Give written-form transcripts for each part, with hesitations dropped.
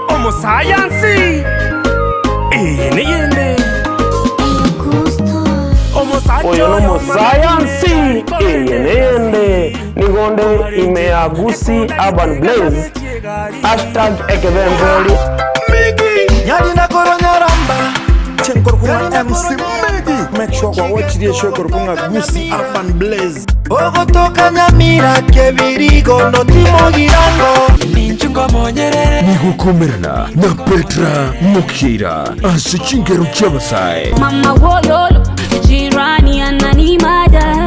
Omosayansi, eye neyende. Omosacha Oyo nomosayansi, eye neyende. Nigo nde ime ya Gusii Urban Blaze, hashtag ekebemberi. Chenkorokwa MC Medi. Make sure kwa watch the show korokwa ng'a Gusii Urban Blaze. Ogotoka Nyamira kebirigo notimogirango Nigokomerana na Petra Mokeira ase chingero chi'abasae. Mama wololo, jirani ananimada,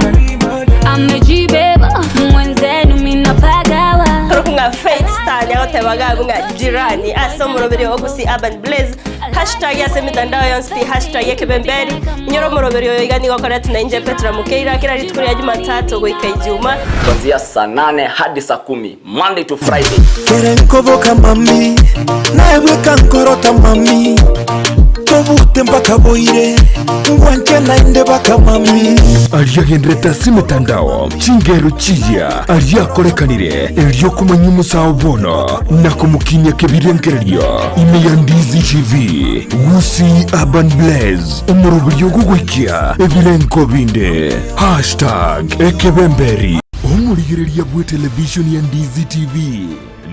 amejibeba mwenzenu minapagawa. Ng'a Faith Star niagoteba iga ng'a jirani ase omoroberi o Gusii Urban Blaze Hashtag ase emetandao yonsi pi hashtag ekebemberi. Inyora omoroberi oyo iga nigo okoretwa nainche Petra Mukeira kera rituko ria Jumatatu goika Ijuma. Kuanzia saa nane hadi saa kumi Monday to Friday. Kere nkoboka mami, naye bweka nkorota mami, tobute mpaka boire, ngwanche naende baka mami. Aria agenderete ase emetandao, chingero chiya aria akorekanire, erio komanya omosao bono na komokinia kebirengererio ime ya Ndizi TV, Gusii Urban Blaze, omoroberio ogogoikia ebirenko binde. Hashtag ekebemberi. Omorigereria bw'etelevishoni ya Ndizi TV,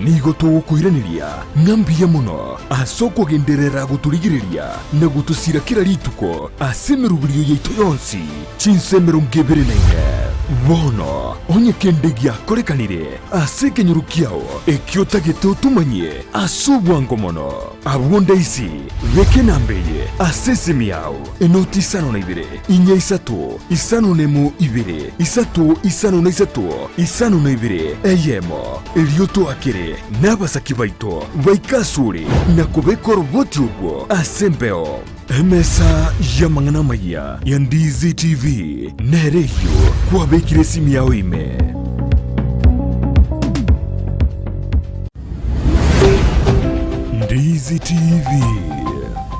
nigo togokoiraneria ng'a mbuya mono ase okogenderera gotorigereria na gotosira kera rituko ase emeroberio yaito yonsi chinsa 24. Bono onye kende giakorekanire ase ekenyoro kiao ekio otagete otomanyie ase obwango mono, abwo ndaisi beka enamba eye ase esimi yao, enoti isano na ibere, inya isato, isano nemo ibere, isato isano na isato, isano na ibere, eyemo. Erio toakere nabasaki baito baike asore na kobeka oroboti orwo ase embeo. Emesa y'amang'ana amayia ya Ndizi TV nere eyio kwabekire esimi yao ime. Ndizi TV,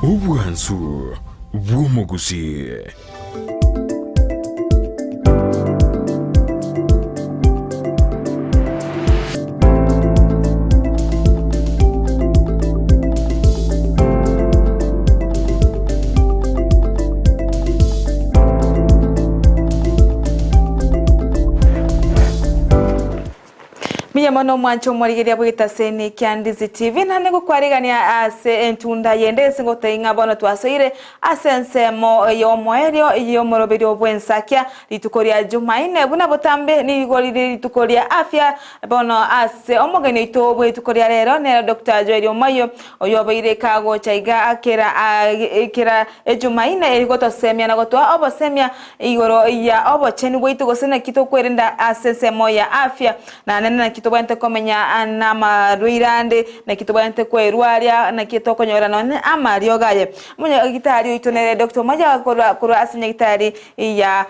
obwansu bw'omogusii. Mbuya mono omwanche omorigereria bw'egetaseni kia Ndizi TV naende ngokwarigania ase entunda yende ase ngotebia ng'a bono twasoire ase ensemo y'omoerio y'omoroberio bw'ensakia rituko ria Jumaine buna botambe nigo rire rituko ria afya bono ase omogeni oito bw'erituko ria rero nere Doctor Joel Omayio oyobeire kagocha iga kera kera Ejumaine eri gotosemia na gotoa obosemia Igoro ya obochenu bwaito gose naki tokwerenda ase ensemo ya afya, naende naki tobwenerete komenya namarwaire ande, naki tobwenerete kwerwaria, naki tokonyora nonye amariogo aye. Omonyagitari oito nere Doctor Omoja korwa korwa ase nyagitari ya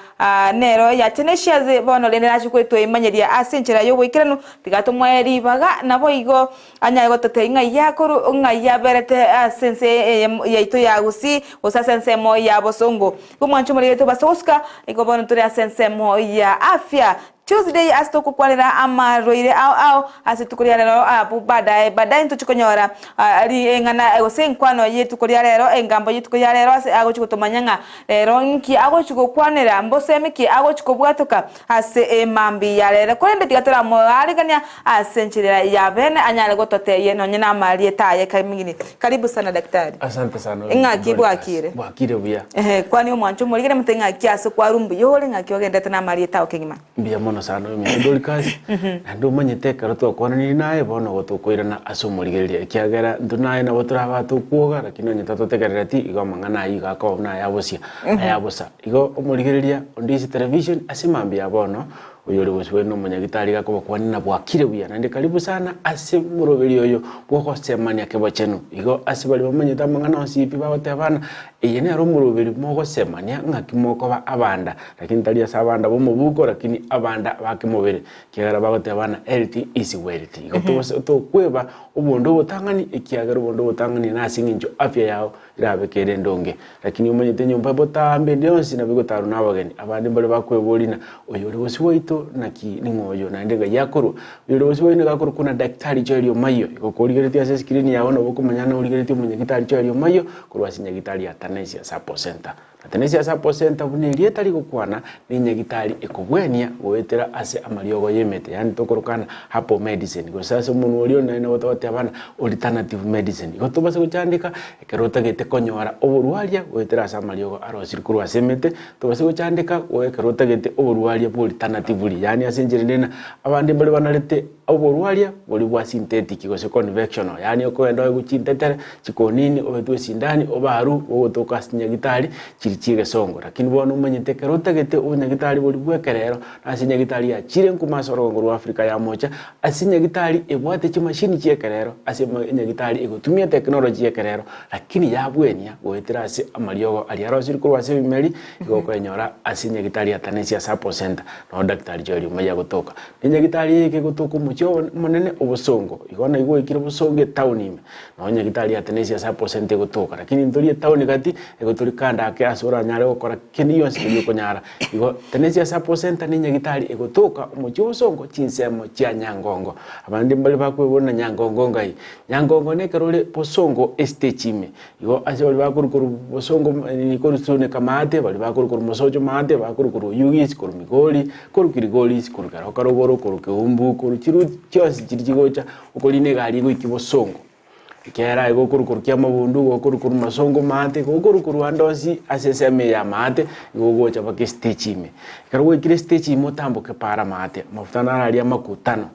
nero ya Tenacious bono rende nache gotoimanyeria ase enchera y'oboikeranu, tiga tomoe ribaga naboigo Anyare gototebia ng'ai akorwa, ng'ai aberete ase ense eye yaito ya Gusii, gose ase ensemo ya bosongo. Igo mwanche omorero tobase gosuka, igo bono tore ase ensemo ya afya. Tuesday ase togokwanera amarwaire ao ao ase rituko ria rero abwo baadaye baadaye ntochie konyora ring'ana gose enkwano y'erituko ria rero engambo y'erituko ria rero ase agochia gotomanya ng'a rero nki agochia gokwanera mbosemi ki agochia kobwatoka Ase emambia ya rero, korende tiga toramoarigania ase enchera ya bene anyare gototebia nonye namarieta aye kamigini. Karibu sana daktari. Asante sana Ing'aki bwakire? Bwakire buya. Ehe, kwani omwancho omorigere mote ng'aki ase kwarwa mbuya ore ng'aki ogendete namarieta ao kegima? Mbuya mono sana ominto Dorcas, naende omanyete ekero twakwananirie naye bono igo tokoirana ase omorigereria ekiagera intwe naye nabo torabate okwoga lakini onye tatotegerereti igo amang'ana ayio igo akoba buna ayabosia ayabosa. Igo omorigereria onde ase television ase mambia ya bono, oyore gosibwa nomonyagitari gakobakwania na bwakire buya naende karibu sana ase omoroberi oyo bw'ogosemania kebochenu. Igo ase baria bamanyete amang'ana onsi pi bagotebana, eye nero omoroberi mogosemania ng'aki mokoba abanda, lakini tari ase abanda b'omobuko lakini abanda ba kemobere, ekiagera bagotebana health is wealth. Igo togose tokweba obonda obotang'ani ekiagera obonda obotang'ani nase eng'encho afya yao Erabe kere endonge, lakini omanyete enyomba botambe ende yonsi nabo egotarwa nabageni. Abande mbare bakweboria ng'a, Oyore bosio bwaito oyo naki ning'o oyo naende ng'ai akorwa. Oyore bosio bwaino nigo akorokwa na Daktari Joel Omayio. Igo korigeretie ase escreen yao nabo okomanya ng'a origeretie omonyagitari Joel Omayio korwa ase nyagitari ya Tanesia Support Center. Na Tanesia Support Center buna erieta rigokwana nenyagitari ekobwenia goetera ase amariogo y'emete yaani tokorokana herbal medicine gose ase omonwa oria onene nabo togoteba ng'a alternative medicine. Igo tobase gochandeka ekero otagete konyora oborwaria goetera ase amariogo arosire korwa ase emete, tobase gochandeka ekero otagete oborwaria bwa alternatively yaani ase enchera ende ng'a abande mbare banarete oborwaria boria bwa synthetic gose convectional yaani okogenda oegwe chintetere, chikonini, obetwe esindani, obarwe bogotoka ase chinyagitari chiri chi'egesongo. Lakini bono omanyete ekero otagete obonyagitari boria bw'ekerero na ase enyagitari yachire nkuma ase orogongo rwa Africa ya mocha, ase enyagitari ebwate chimashini chi'ekerero, ase enyagitari egotumia technology y'ekerero, lakini yabwenia goetera ase amariogo aria arosirie korwa ase ebimeri, igo okoenyora ase enyagitari ya Tanesia Support Centre, noo Daktari Joel Omayia agotoka. Nenyagitari eye ekegotoka omochie omonene obosongo, igo naigwe oikire bosongo etown ime, noo nyagitari ya Tanesia Support Centre egotoka, lakini ntori etown gati, igo tori kando ake ase oranyare gokora kende gionsi keria okonyara. Igo Tanesia Support Centre nenyagitari egotoka omochie obosongo chinsemo chia Nyangongo. Abande mbare bakoigwa buna Nyangongo ngai. Nyangongo nekero ore bosongo estage ime, igo ase baria bakorwa korwa bosongo korwa Suneka maate, baria bakorwa korwa Mosocho maate, bakorwa korwa Oyugis, korwa Migori, korwa Kilgoris, korwa Keroka rogoro, korwa Keumbu, korwa chiroute chionsi chiria chigocha, okorina egari egoikia bosongo. Ekiagera aye gokorwa korwa Kiamabundu, gokorwa korwa Masongo maate, gokorwa korwa ande onsi ase ensemo eye ya maate, igo ogocha mpaka estage ime. Ekero gwaikire estage ime otamboke para maate, amafuta naro aria amakutano,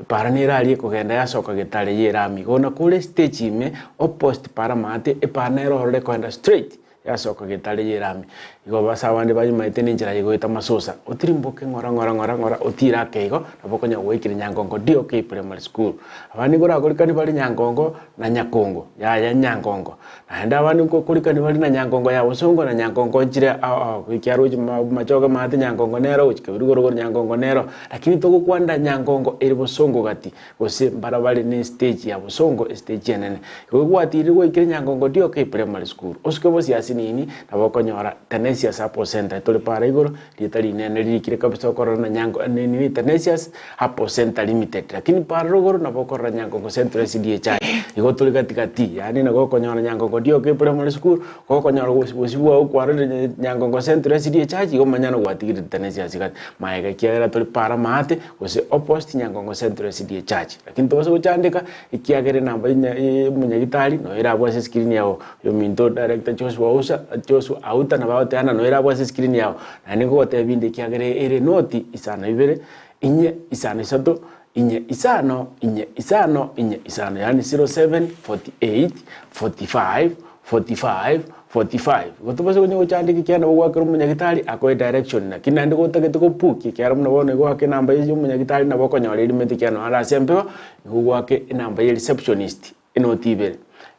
epara nere aria ekogenda yasoka getare ya erami. Igo buna kore estage ime, opposite para maate, epara nere ororo ekoenda straight. Yasoka getare y'erami. Igo ase abande bayimaete nenchera y'egoeta masosa, otirimboke ng'ora ng'ora ng'ora ng'ora otiire ake igo, nabo okonyara goikire Nyangongo DOK Primary School. Abande nigo orakorikani bare Nyangongo na Nyakongo, yaya Nyangongo. Naende abande nkokorikani bare na Nyangongo ya Bosongo na Nyangongo nchire ao ao, goikia roche Machoge maate Nyangongo nero, gochia Kebirigo rogoro Nyangongo nero, lakini togokwanda Nyangongo ere Bosongo gati. Gose mbarabare ne stage ya bosongo estage enene. Igo gwatirire gwaikire Nyangongo DOK Primary School. Osuke bosio ase nini nabo okonyora Tenesius Herbal Centre tore para igoro rieta rinene ririkire kabisa okorora na Nyango nini Tenesius Herbal Centre Limited. Lakini para rogoro nabo okorora Nyangongo Central SDA Church. Igo tore gati gati yaani nabo okonyora Nyangongo DOK Primary School gokonyora bosio bwao kwarorire Nyangongo Central SDA Church igo omanye ng'a gwatigire Tenesius gati. Maega ekiagera tore para maate. Gose opposite Nyangongo Central SDA Church. Lakini tobase gochandeka ekiagera enamba ya omonyagitari noyo erabwo ase escreen yao. Oyominto director Joshua Ousa Joshua Auta nabo agoteba ng'a noyo erabwo ase escreen yao. Naende nkogotebia inde ekiagera ere noti isano ibere, inye, isano isato, inye, isano, inye, isano, inye, isano, yaani 07 48 45 45 45. Igo tobase konya gochandeka ekiagera nabo gwakera omonyagitari akoe direction naki naende gotagete gobukia ekiagera buna bono igo goaka enamba ya omonyagitari nabo okonyora erimete ekiagera nonye are ase embeo igo goake enamba ya receptionist enoti ibere,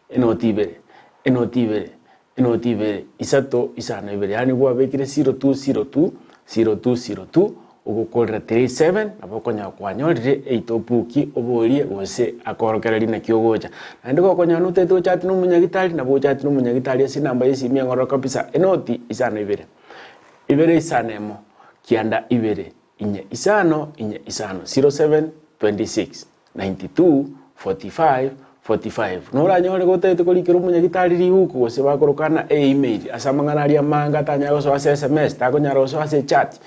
enoti ibere, enoti ibere, enoti ibere, isato, isano ibere yaani gwabekire zero two zero two, zero two zero two. Ogokorera 37 nabo okonyora kwanyorire eito obuki oborie gose akoorokererie naki ogocha. Naende gokonyora notagete gochati na omonyagitari nabo ochati na omonyagitari ase enamba ya esimi eng'ororo kabisa enoti isano ibere, ibere isano emo, kianda ibere, inye isano, inye isano, 07 26 92 45 45. Noranyore gotagete korikera omonyagitari riuko gose bakorokana e-email ase amang'ana aria amange atanyare gosoa ase sms, takonyara gosoa ase echat,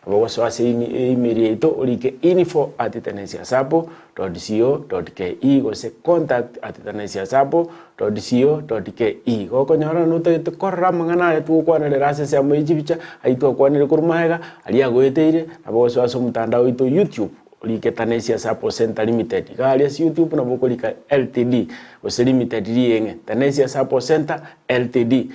nabo ogosoa ase email yaito orike info at tenesiasappo dot co dot ke gose contact at tenesiasappo dot co dot ke. Gokonyora notagete korora amang'ana aya togokwanerera ase ensemo ye chibicha, ayio twakwanire korwa magega, aria agoeteire, nabo ogosoa ase omotandao oito YouTube. Orike Tanesia Support Centre Limited. Iga aria ase YouTube nabo okorika Ltd gose Limited rieng'e. Tanesia Support Centre Ltd.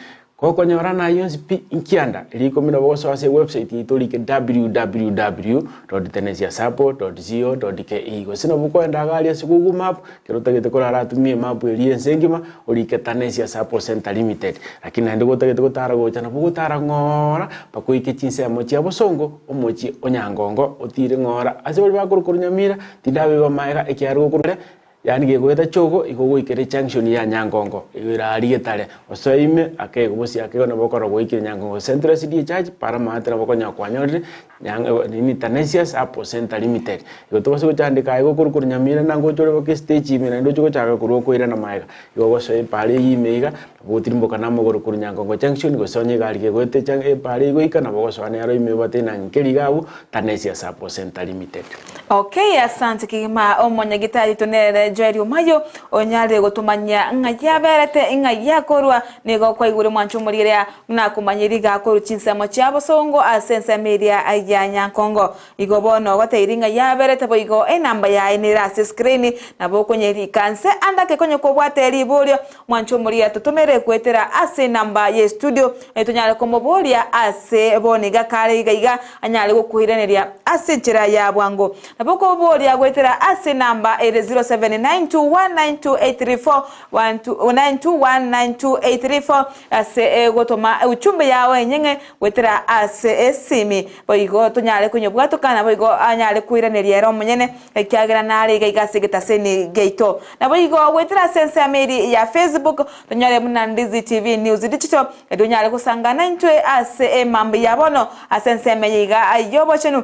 Gokonyora naye onsi pi nkianda eria ikomi nabo ogosoa ase ewebsite yaito orike www.tanesiasupport.co.ke gose nabo okoenda iga aria ase Google Map ekero otagete korara atumie emap eria ense engima orike Tanesia Support Centre Limited. Lakini naende gotagete gotara gocha nabo ogotara ng'ora mpaka oike chinsemo chia bosongo. Omochie o Nyangongo otiire ng'ora ase baria bakorokwa Nyamira, tindabeba magega ekiagera gokorwa ere. Yaani gegoeta chogo igo ogoikera ejunction ya Nyangongo igo ere aria getare osoe ime ake igo bosio ake igo nabo okorora gwaikire Nyangongo Central SDA Church para amaate nabo okonyora kwanyorire Nyang nini Tanesia Sacco Centre Limited. Igo tobase gochandeka aye gokorwa korwa Nyamira na ngocha ore boka estage ime naende oche gochaka korwa okoirana maega. Igo ogosoa epara eyio ime iga nabo ogotirimboka na amagoro korwa Nyangongo Junction gose onye egari kegoeta echa epara eyio goika nabo ogosoa nero ime obate ng'a nkeri iga abwo Tanesia Sacco Centre Limited. Okay, asante kegima omonyagitari tonere Joel Omayo onyare gotomanyia ng'a yaberete ng'a yakorwa nigo kwaigure mwancho omorigereria buna akomanyia riga akorwa chinsemo chia bosongo ase ensemo eria ya Nyankongo. Igo bono ogoteiri ng'a yaberete boigo enamba yaye nere ase screen nabo okonyerika nse ande ake konye kobwate riborio mwancho omorigereria totomere goetera ase enamba ye studio tonyare komoboria ase bono iga kare iga iga anyare gokoiraneria ase enchera ya bwango. Nabo okoboria goetera ase enamba ere 0792192834, 9219284 ase gotoma euchumbe yao enyeng'e goetera ase esimi. Boigo tonyare konyobwatoka naboigo anyare koiraneria ere omonyene, ekiagera nare iga iga ase egetaseni giaito. Naboigo goetera ase ensemo eria ya Facebook, tonyore buna Ndizi TV News Digital, erio onyare gosangana intwe ase emambia ya bono ase ensemo eye iga y'obochenu.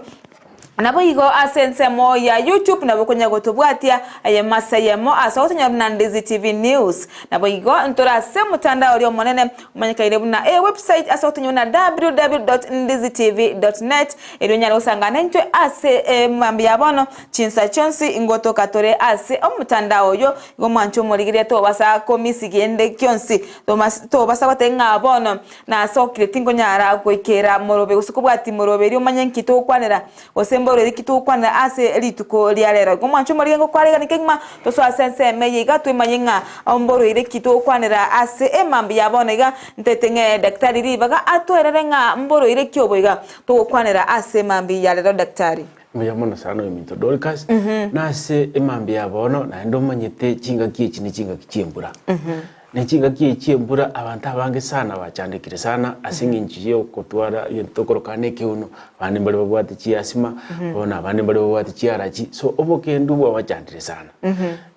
Naboigo ase ensemo ya YouTube nabo okonya gotobwatia eyemo ase eyemo ase ogotonyora buna Ndizi TV News. Naboigo ntore ase omotandao oria omonene omanyekaine buna e website ase ogotonyora buna www.ndizitv.net erio onyare gosangana intwe ase emambia ya bono chinsa chionsi ngotoka tore ase omotandao oyio igo mwanche omorigereria tobasa komisi kende gionsi tobasa goteba ng'a bono Nasokire tinkonyara goikera morobe gose kobwatia morobe erio omanye nki togokwanera gose mborori ki togokwanera ase rituko ria rero. Igo mwanche omorige ngokwaregania kegima tosoe ase ensemo eye iga twemanye ng'a mborwaire ki togokwanera ase emambia ya bono iga ntete ng'ee daktari ribaga atwerere ng'a mborwaire ki obo iga togokwanera ase emambia ya rero daktari. Mbuya mono sana oyominto Dorcas, nase emambia ya bono naende omanyete chingaki echi ne chingaki chi'embura. Ne chingaki echi chi'embura abanto abange sana bachandekire sana ase eng'encho y'okotwara egento tokoroka na ekeuno, abande mbare babwate chiasima, bono abande mbare babwate chiarachi, so obokendu bwabachandire sana.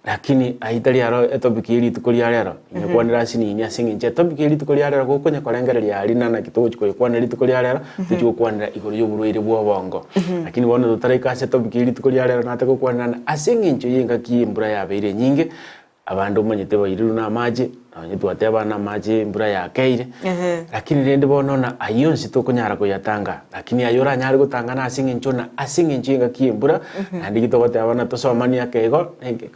Lakini ayio tari aro etopic ye rituko ria rero, inyekwanere ase nini ase eng'encho etopic ye rituko ria rero gokonya korengereria aria na naki togochi koyekwanera rituko ria rero, tochi gokwanera igoro y'oborwaire bwa obongo. Lakini bono totaraika ase etopic ye rituko ria rero nate gokwanera ase eng'encho y'engaki y'embura yabeire enyinge, Abande omanyete bairirwe namache, nonye twateba namache embura yakeire, lakini rende bono na ayio onsi tokonyara koyatanga, lakini ayio oranyare gotangana ase eng'encho na ase eng'encho y'engaki y'embura, naende ki togoteba buna tosomanie ake igo,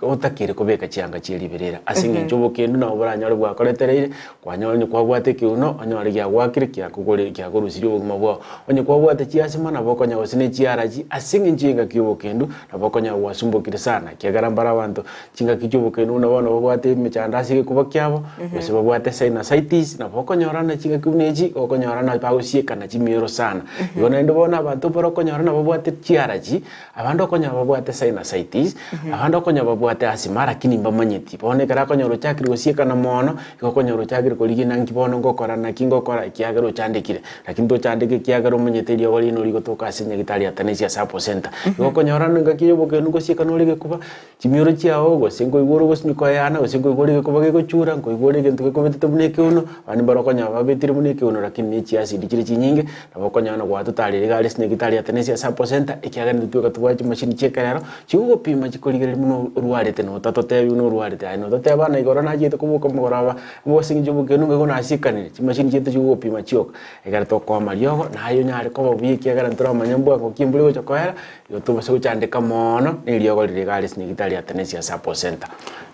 otakeire kobeka chianga chie riberera ase eng'encho obokendu nabo boranyore bwakoretereire, kwanyora onye kwabwate ekeuno, onyore giagwakire kiakogore kiakorusirie obogima bwao. Onye kwabwate chiasima nabo okonya gose ne chiarachi ase eng'encho y'engaki y'obokendu, nabo okonya gwasumbokire sana, ekiagera mbare abanto Chingaki chi'obokendu buna bono babwate emechando ase egekuba kiabo, gose babwate sinusitis, nabo okonyorana chingaki buna echi, okonyorana bagosiekana chimioro sana. Igo naende bono abanto mbare okonyorana babwate chiarachi, abande okonyora babwate sinusitis, abande okonyora babwate asthma lakini mbamanyeti. Bono ekero akonyora ochakire gosiekana mono, igo okonyora ochakire korigia naki bono ngokora naki ngokora ekiagera ochandekire. Lakini tochandeke ekiagera omanyete eriogo riino rigotoka ase nyagitari ya Tanesia Sacco Centre. Igo okonyorana engaki y'obokendu ngosiekana ore egekuba, Chimioro chiao, gose nkoigwa ore ogosinywa koeana, gose nkoigwa ore egekoba gegochura, nkoigwa ore egento gekobetete buna ekeuno, abande mbare okonyora babetire buna ekeuno lakini ne chiacid chire chinyinge, nabo okonyora na gwatotarire iga aria ase nyagetari ya Tenesia Sacco Centre, ekiagera intwe tweka tobwate chimashini chia ekerero, chigogopima chikorigereria buna orwarete na otatotebi buna orwarete aye notateba na igoro nachiete koboka omogoroba, ase eng'encho y'obokendu nigo nasiekanire, chimashini chiaito chigogopima chioka, ekero tokoa amariogo, naye onyare koba buya ekiagera ntoramanya mbwango ki embura egocha koera, Igo tobase gochandeka moono neriogo riria iga are ase nyagetari ya Tenesia Sacco Centre.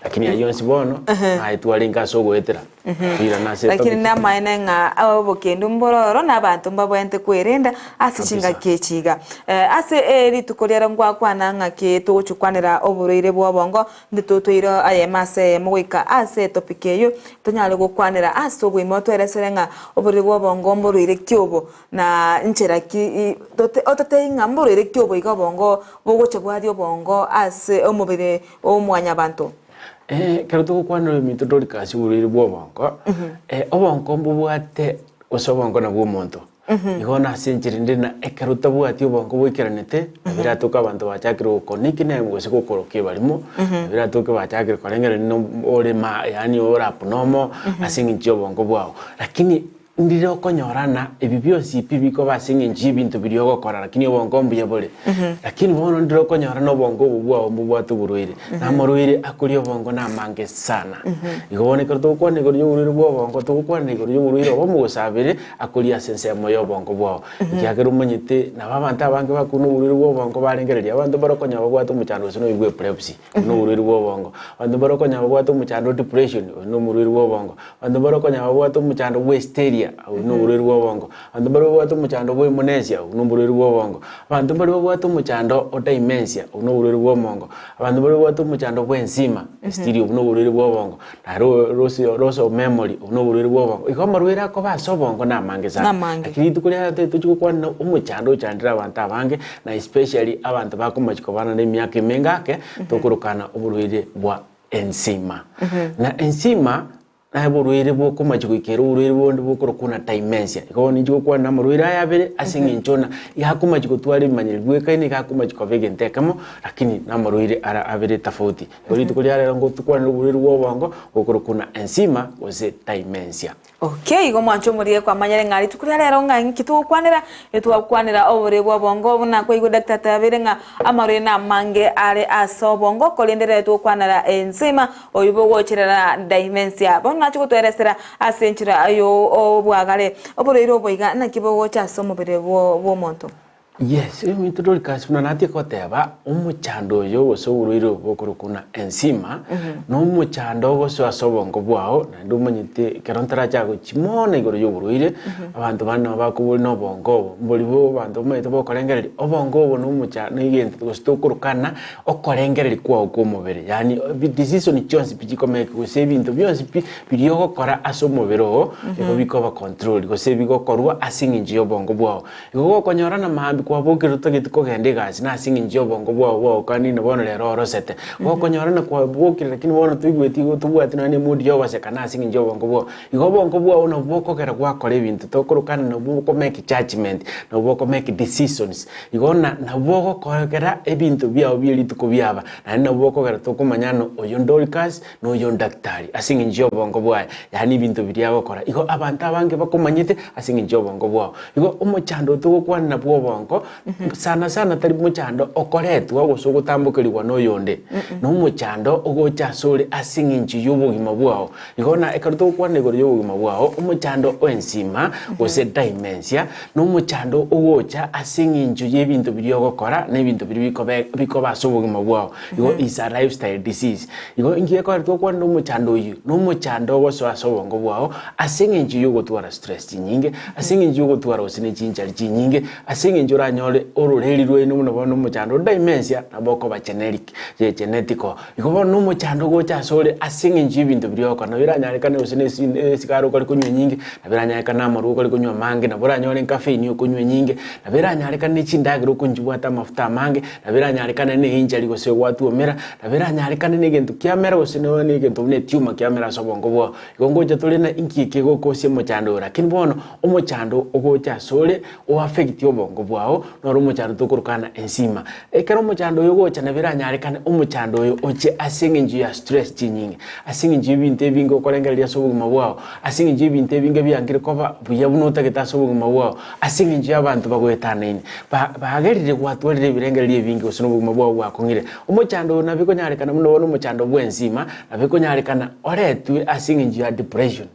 Lakini ayio onsi bono naye twarenge ase ogoetera toirane ase Lakini etopic. namaene ng'a obokendu mbororo na abanto mbabwenerete kwerenda ase Kabisa. chingaki echi iga. Ase rituko riaro ngwakwana ng'aki togochikwanera oborwaire bwa obongo, Intwe totoire ayemo ase eyemo goika ase etopic eyio, tonyare gokwanera ase oboime otweresere ng'a oborwaire bwa obongo mborwaire ki obo, Na nchera ki ototebi ng'a mborwaire ki oboigo obongo bogocha bwaria obongo ase omobere o mwanyabanto? Ekero togokwanera oyominto Dorcas oborwaire bwa obongo, obongo mbobwate gose obongo nabwo omonto. Igo nase enchera ende na ekero otabwati obongo boikeranete, nabo eratoke abanto bachakire gokoniki name gose gokoroka ebarimo, nabo eratoke bachakire korengereria no ore ma yaani ore abnormal ase eng'encho ya obongo bwao. Lakini ndire okonyorana ebi bionsi pi bikoba ase eng'encho ya ebinto biria ogokora lakini obongo mbuya bore. Lakini bono ndire okonyorana obongo obo bwao mbobwate oborwaire, na amarwaire akoria obongo namange sana. Igo bono ekero togokwana igoro ya oborwaire bwa obongo, togokwana igoro ya oborwaire obomo gose abere, akoria ase ensemo y'obongo bwao. Ekiagera omanyete nabo abanto abange bakure noborwaire bwa obongo barengereria, abanto mbare okonyora babwate omochando gose noyo bwa epilepsy, oyio noborwaire bwa obongo. Abanto mbare okonyora babwate omochando o depression, oyio nomorwaire bwa obongo. Abanto mbare okonyora babwate omochando bwa hysteria, oyio noborwaire bwa obongo. Abanto mbare babwate omochando bwa amnesia, oyio noborwaire bwa obongo. Abanto mbare babwate omochando o dementia, oyio noborwaire bwa omongo. Abanto mbare babwate omochando bwa ensima, hysteria, obwo noborwaire bwa obongo. Na loss of memory, obwo noborwaire bwa obongo. Igo amarwaire akoba ase obongo namange sana. Namange. Lakini rituko riaye tari tochi gokwana omochando ochandire abanto abange, na especially abanto bakomachi kobana na emiaka emenge ake, tokorokana oborwaire bwa ensima. Na ensima, naye oborwaire bokomachi goikera oborwaire bonde bokorokwa na dementia. Igo bono ninchi gokwana amarwaire aya abere ase eng'encho ng'a iga akomachi gotwara ebimanyero bwekaine, iga akomachi koba egento ekemo, lakini namarwaire ara abere tofauti. Igo rituko ria rero ngotukwanere oborwaire bwa obongo bokorokwa na ensima gose dementia. Okay, igo mwanche omorire kwamanyire ng'a rituko ria rero ng'a inki togokwanera, etwakwanera oborwaire bwa obongo buna kwaigwa daktari atabire ng'a amarwaire namange are ase obongo korende rero togokwanera ensima oywo bogocherera dementia. Bono nache gotoeresera ase enchera yo obwagare oborwaire obo iga naki bogocha ase omobere bwo bwomonto. Yes, ominto Dorcas buna natie goteba, omochando oyo gose oborwaire obo bokorokwa buna ensima, na omochando ogosoa ase obongo bwao, naende omanyete ekero ntaracha gochia mono igoro ya oborwaire, abanto bande nabo bakoboria na obongo obo, mbori bo abanto bamaete bokorengereria, obongo obo na omocha na egento gose tokorokana okorengereria kwao kwa omobere, yaani bi decision chionsi pi chikomeki gose ebinto bionsi pi biria ogokora ase omobere oo, nigo bikoba controlled gose bigokorwa ase eng'encho ya obongo bwao. Igo gokonyora na maambia kwabokire otagete kogenda egasi na ase eng'encho y'obongo bwao bwagokanire bono rero orosete. Gokonyora na kwabokire lakini bono toigweti igo tobwati nonya na emood ya ogoseka na ase eng'encho y'obongo bwao. Igo obongo bwao nabwo bokogera gwakora ebinto tokorokana nabwo boko make judgement, nabwo boko make decisions. Igo na nabwo bogokogera ebinto biao bie rituko biaba, naende nabwo bokogera tokomanya ng'a oyo Dorcas na oyo daktari ase eng'encho y'obongo bwaye, yaani ebinto biria agokora. Igo abanto abange bakomanyete ase eng'encho y'obongo bwao. Igo omochando oyo togokwana nabwo obongo, sana sana tari mochando okoretwa gose ogotambokerigwa na oyonde, na omochando ogocha asore ase eng'encho y'obogima bwao. Igo na ekero togokwana igoro y'obogima bwao, omochando o ensima gose dementia, na omochando ogocha ase eng'encho y'ebinto biria ogokora na ebinto biria bikobe bikoba ase obogima bwao. Igo is a lifestyle disease. Igo inki gekogera togokwana na omochando oyio? Na omochando ogosoa ase obongo bwao ase eng'encho y'ogotwara stress chinyinge, ase eng'encho y'ogotwara gose ne chinchari chinyinge, ase eng'encho oranyore ororeri rwaino buna bono omochando o dementia nabo okoba generic, genetical. Igo bono na omochando ogocha asore ase eng'encho y'ebinto biria ogokora. Nabo eranyarekane gose na esi esigara okare konywa enyinge, nabo eranyarekane amarwa okare konywa amange, nabo oranyore ecaffeine okonywa enyinge, nabo eranyarekane ne chindagera okonywa chibwate amafuta amange, Nabo eranyarekane ne injury gose gwatuomera, nabo eranyarekane na egento kiamera gose nonya na egento buna etumor kiamera ase obongo bwao. Igo ngocha tore na inki eke gegokosia omochando oyo lakini bono omochando ogocha asore o affect obongo bwao noro omochando tokorokana ensima. Ekero omochando oyo ogocha nabo eranyarekane omochando oyo oche ase eng'encho ya stress chinyinge, ase eng'encho ya ebinto ebinge okorengereria ase obogima bwao, ase eng'encho ya ebinto ebinge biangire koba buya buna otagete ase obogima bwao, Ase engencho y'abanto bagoetanaine, ba, bagerire gwatwarire ebirengererio ebinge gose nobogima bwao bwakong'ire. Omochando oyo nabo ekonyarekana buna bono omochando bw'ensima, nabo ekonyarekana oretwe ase engencho ya depression.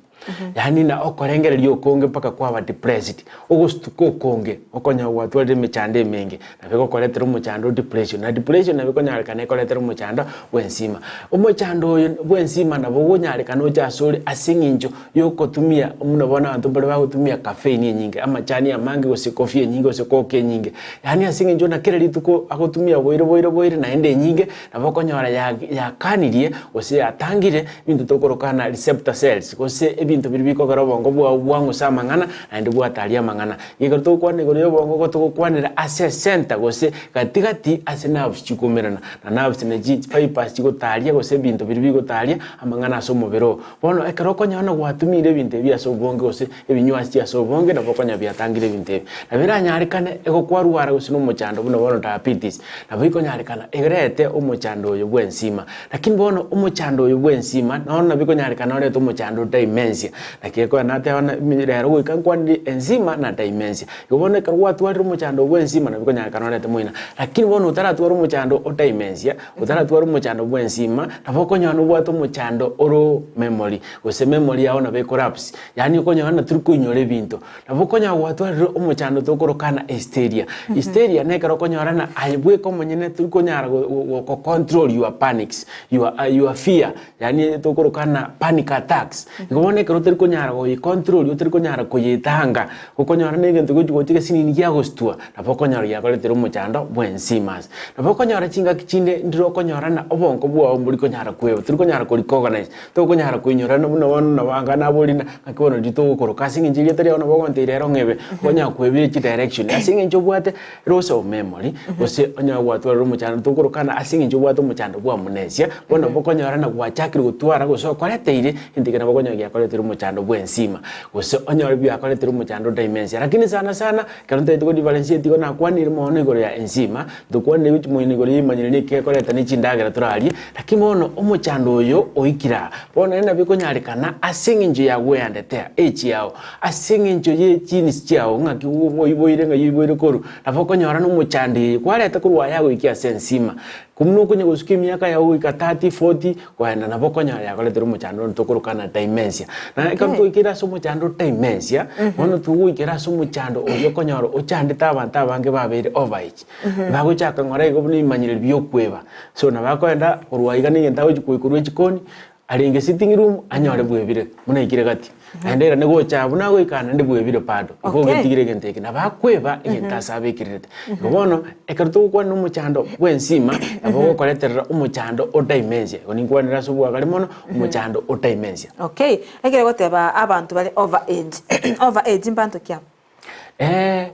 Yaani na okorengereria okonge mpaka kwaba depressed, ogostuka okonge, okonyora gwatwarire emechando emenge, nabo egokoretera omochando o depression. Na depression nabo ekonyarekana ekoretere omochando bw'ensima. Omochando oyo bw'ensima nabo ogonyarekana oche asore ase eng'encho Yogotumia, buna bono abanto mbare bagotumia caffeine enyinge, amachani amange gose coffee enyinge gose coke enyinge. Yaani ase eng'encho buna kera rituko agotumia boire boire boire naende enyinge, nabo okonyora ya yakanirie gose yatangire ebinto tokorokana receptor cells gose ebi. ebinto biria bikogera obongo bwao bwang'usa amang'ana naende bwataria amang'ana. Ekero togokwana igoro y'obongo igo togokwanera ase esenta gose gati gati ase nerves chikoumerana, na nerves nachi fibers chigotaria gose ebinto biria bigotaria amang'ana ase omobere oo. Bono ekero okonyora na gwatumire ebinto ebi ase obonge gose ebinywachi ase obonge nabo okonyora biatangire ebinto ebi. Nabo eranyarekane igo kwarwara gose na omochando buna bono diabetes, nabo ekonyarekana erete omochando oyo bw'ensima. Lakini bono omochando oyo bw'ensima nono nabo ekonyarekana orete omochando o dementia. Naki ekogera nateba ng'a rero goika nkwanire ensima na dementia. Igo bono ekero gwatwarire omochando bw'ensima nabo ekonyarekana orete moina. Lakini bono otaratwara omochando o dementia, otaratwara omochando bw'ensima, nabo okonyora nobwate omochando oro memory, gose memory yao nabo ekorapse, yaani okonyora ng'a tori koinyora ebinto. Nabo okonyora gwatwarire omochando tokorokana hysteria. Hysteria nekero okonyora ng'a aye bweka omonyene tori konyara go control your panics, your your fear, yaani tokorokana panic attacks. Igo bono ekero otari konyara goye control otari konyara koyetanga, okonyora na egento gochi gocha egesinini giagostua, nabo okonyora giakoretire omochando bw'ensima ase. Nabo okonyora chingaki chinde ndire okonyora ng'a obongo bwao mbori konyara kweba, tori konyara ko recognize, tokonyara koinyorana buna bono nabo anga nabori ng'a ng'aki bono riria togokoroka ase eng'encho erieta riao nabo ogontebia rero ng'ebe, okonyara kwebia chidirection ase eng'encho obwate loss of memory, gose onyore gwatwarire omochando tokorokana ase eng'encho obwate omochando bwa amnesia, bono nabo okonyora ng'a gwachakire gotwara gose okoreteire, egento ekio nabo okonyora giakoreteire omochando bw'ensima, gose onyore biakoreteire omochando dementia. Lakini sana sana, ekero ntagete ko differentiate igo nakwanire mono igoro ya ensima, ntokwanire gochia moino igoro ya emanyire na eke ekoreta ne chindagera torarie, lakini bono omochando oyo oikire aa. Bono naende nabo ekonyarekana ase eng'encho ya gweandetea age yao, ase eng'encho ye genes chiao ng'aki oiboire ng'ai oiboire korwa, nabo okonyora na omochando eye kwareta korwa aya goikia ase ensima. Buna okonya gosuka emiaka yao goika 30, 40, Koenda nabo okonyora yakoretire omochando onde tokorokana dementia. Na ekero twaikire ase omochando dementia, bono togoikera ase omochando oria okonyora ochandete abanto abange babeire over age. Bagochaka ng'ora igo buna ebimanyereri bia okweba. So nabo akoenda korwa iga na egento agochi koikorwa echikoni, arenge sitting room, anyore bwebire buna aikire gati. Naende ere nigocha abwo nagoika naende bwebire bado, igo ogetigire egento eke. Nabo akweba egento ase abekererete. Igo bono, ekero togokwana omochando bw'ensima, nabo ogokoreterera omochando o dementia. Igo ninkwanere ase obwagare mono, omochando o dementia. Okay, ekere goteba abanto bare over age, over age mbanto ki abwo?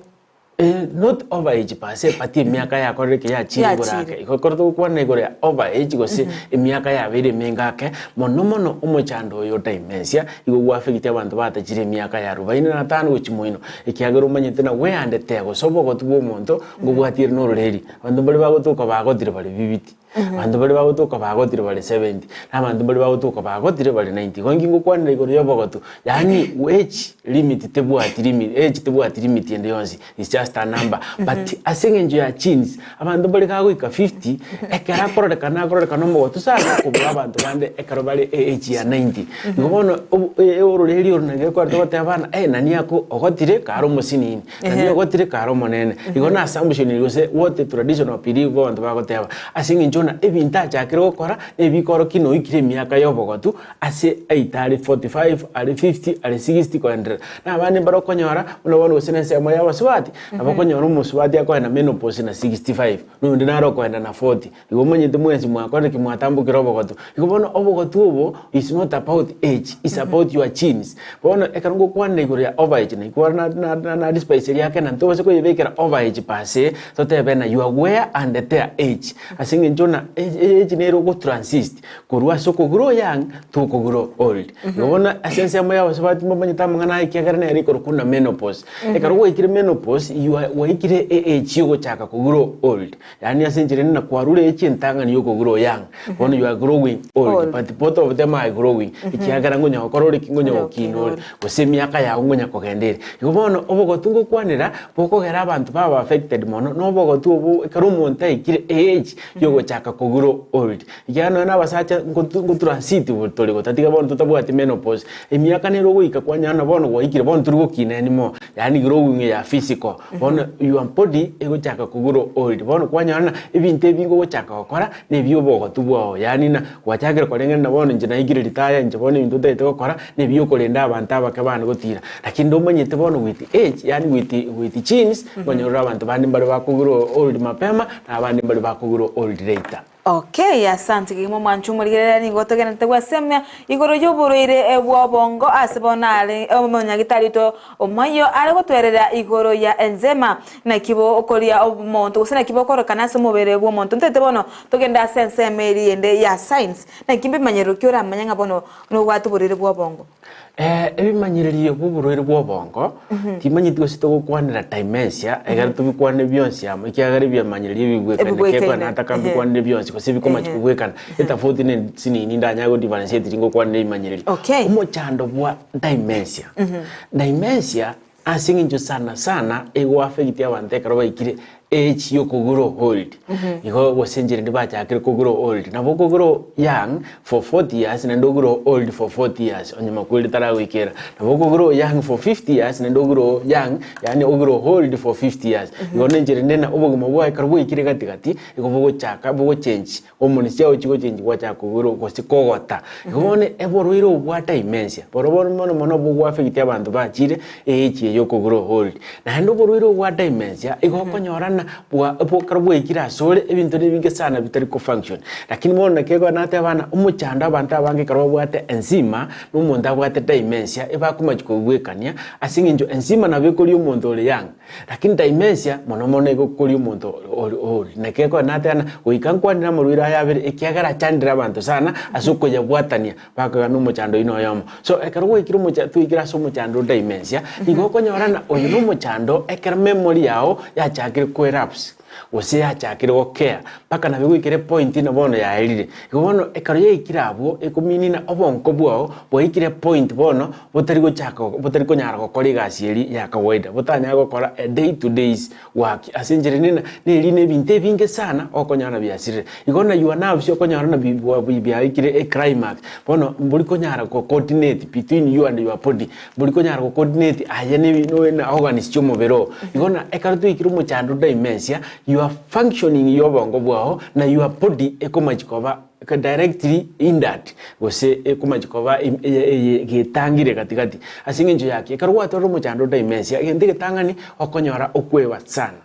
Not over age per se but emiaka yakorire ki yachire igoro Yachire. ake. Igo ekero togokwana igoro ya over age gose emiaka yabeire emenge ake, mono mono omochando oyo o dementia igo gwa affect abanto batachire emiaka ya arubaini na tano gochia moino, ekiagera omanyete na weandete gose obogotu bwa omonto ngobwatiere na ororeri. Abanto mbare bagotoka bagotire bare bibiti. Abanto baria bagotoka bagotire bare 70, na abanto baria bagotoka bagotire bare 90. Igo inki ngokwanera igoro y'obogotu? Yaani age limit tebwati limit, age tebwati limit ende yonsi, is just a number. But ase eng'encho ya genes, abanto mbare gagoika 50, ekero akororekana akororekana omogotu sana kobua abanto bande ekero bare age ya 90. Igo bono obo ororeri oro nari gekogera togoteba bana, eh nani ako ogotire kare omosinini. Nani ogotire kare omonene. Igo na assumption eri gose what the traditional belief abanto bagoteba. Ase eng'encho buna ebinto achakire gokora na ebikorokia noikire emiaka ya obogotu ase aita are 45, are 50, are 60 koenderera. Na abande mbare okonyora buna bono gose na ensemo ya abasubati, nabo okonyora omosubati akoenda menopause na 65, na oyonde naro okoenda na 40. Igo omanyete mwensi mwakorire ki? Mwatambokire obogotu. Igo bono obogotu obo is not about age, is about your genes. Bono ekero ngokwanera igoro ya over age, naikwa na na na na despise eria ake na ntobase koyebekera over age per se, totebe ng'a your wear and tear age. Ase eng'encho ng'a age nere ogotransist korwa ase okogrow young to okogrow old. Igo bono ase ensemo ya abasubati mbamanyete amang'ana aya ekiagera nere ekorokwa buna menopause. Ekero gwaikire menopause, you are gwaikire age ya ogochaka kogrow old. Yaani ase enchera ende nakwarure echi entang'ani y'okogura oyang, bono you are growing old, Old. but both of them are growing, ekiagera ngonya gokora ore ki? Ngonya gokina ore, gose emiaka yago ngonya kogenda ere. Igo bono obogotu ngokwanera, bokogera abanto baba affected mono, na obogotu obo ekero omonto aikire age yogochaka kogrow old, ekiagera nonye na abasacha ngotu ngotransit tore gotatiga bono totabwati menopause, emiaka nere ogoika kwanyora ng'a bono gwaikire bono tori gokina anymore, yaani growing ya physical. Bono your body egochaka kogrow old, bono kwanyora ng'a ebinto ebi ngogochaka gokora na ebi obogotu bwao, yaani ng'a gwachakire koreng'ana bono inche naikire retire inche bono ebinto ntagete gokora na ebi okorenda abanto abake bande gotira. Lakini ndomanyete bono with age yaani with with genes, nkonyorora abanto bande mbare bakogrow old mapema, na abande mbare bakogrow old later. Okay, asante kegima omwancho omorigereria nigo togenderete gwesemia igoro y'oborwaire bw'obongo ase bono are omonyagitari oito omoyio are gotwerera igoro ya enzema naki bokoria omonto gose naki bokorokana ase omobere bw'omonto. Ntete bono togende ase ensemo eria ende ya science naki mbimanyerero ki oramanye ng'a bono nobwate oborwaire bw'obongo. Ebimanyererio bw'oborwaire bw'obongo, timanyeti gose togokwanera dementia, ekero tobikwane bionsi amo, ekiagera ebimanyererio ebigwekane Ebigwekaine, kekwana nataka ehe. mbikwanere bionsi gose bikomachi Ehe. kobwekana, etafauti ne nsinini ndanyare go differentiate ringokwanera ebimanyererio. Okay. Omochando bwa dementia, dementia Ase eng'encho sana sana egoaffect abanto ekero baikire age yokogrow old. Igo gose enchera ende bachakire kogrow old. Nabo okogrow young for 40 years naende ogrow old for 40 years onye makweri taragoikera. Nabo okogrow young for 50 years naende ogrow young yaani ogrow old for 50 years. Igo nenchera ende na obogima bwaye ekero bwaikire gati gati igo bogochaka bogochange Hormones chiao chigochenji gwachaka kogwera gose kogota. Igo bono oborwaire obo bwa dementia borobwo mono mono bogoaffect abanto bachire age eye yokogwera old. Naende oborwaire obo bwa dementia igo okonyora ng'a bwa ekero bwaikire asore ebinto nebinge sana bitari ko function. Lakini bono naki ekero nateba ng'a omochando abanto abange ekero babwate enzima na omonto abwate dementia ebakomachia kobwekania ase eng'encho enzima nabo ekoria omonto ore young. Lakini dementia mono mono egokoria omonto ore old. Naki ekero nateba ng'a goika nkwanere amarwaire aya abere ekiagera achandire abanto sana ase okoyabwatania bakogana omochando oyio noyomo. So ekero gwaikire omocha twaikire ase omochando o dementia, nigo okonyora ng'a oyo na omochando ekero memory yago yachakire koelapse gose yachakire gokea mpaka nabo egoikera epoint ng'a bono yaerire. Igo bono ekero yaikire abwo ekominina obonko bwao bwaikire epoint bono botari gochaka botari konyara gokora egasi eria ya kawaida, botanyare gokora a day to days work ase enchera ende na neri na ebinto ebinge sana okonyora na biasirire. Igo na your nerves okonyora na bi biaikire e climax, bono mbori konyara go coordinate between you and your body, mbori konyara go coordinate aye na ebi na organs chia omobere oo. Igo na ekero twaikire omochando dementia, your functioning ya obongo bwao na your body ekomachi koba directly hindered gose ekomachi koba eye getangire gati gati. Ase eng'encho yaki, ekero gwatwarire omochando o dementia, egento egetang'ani okonyora okweba sana.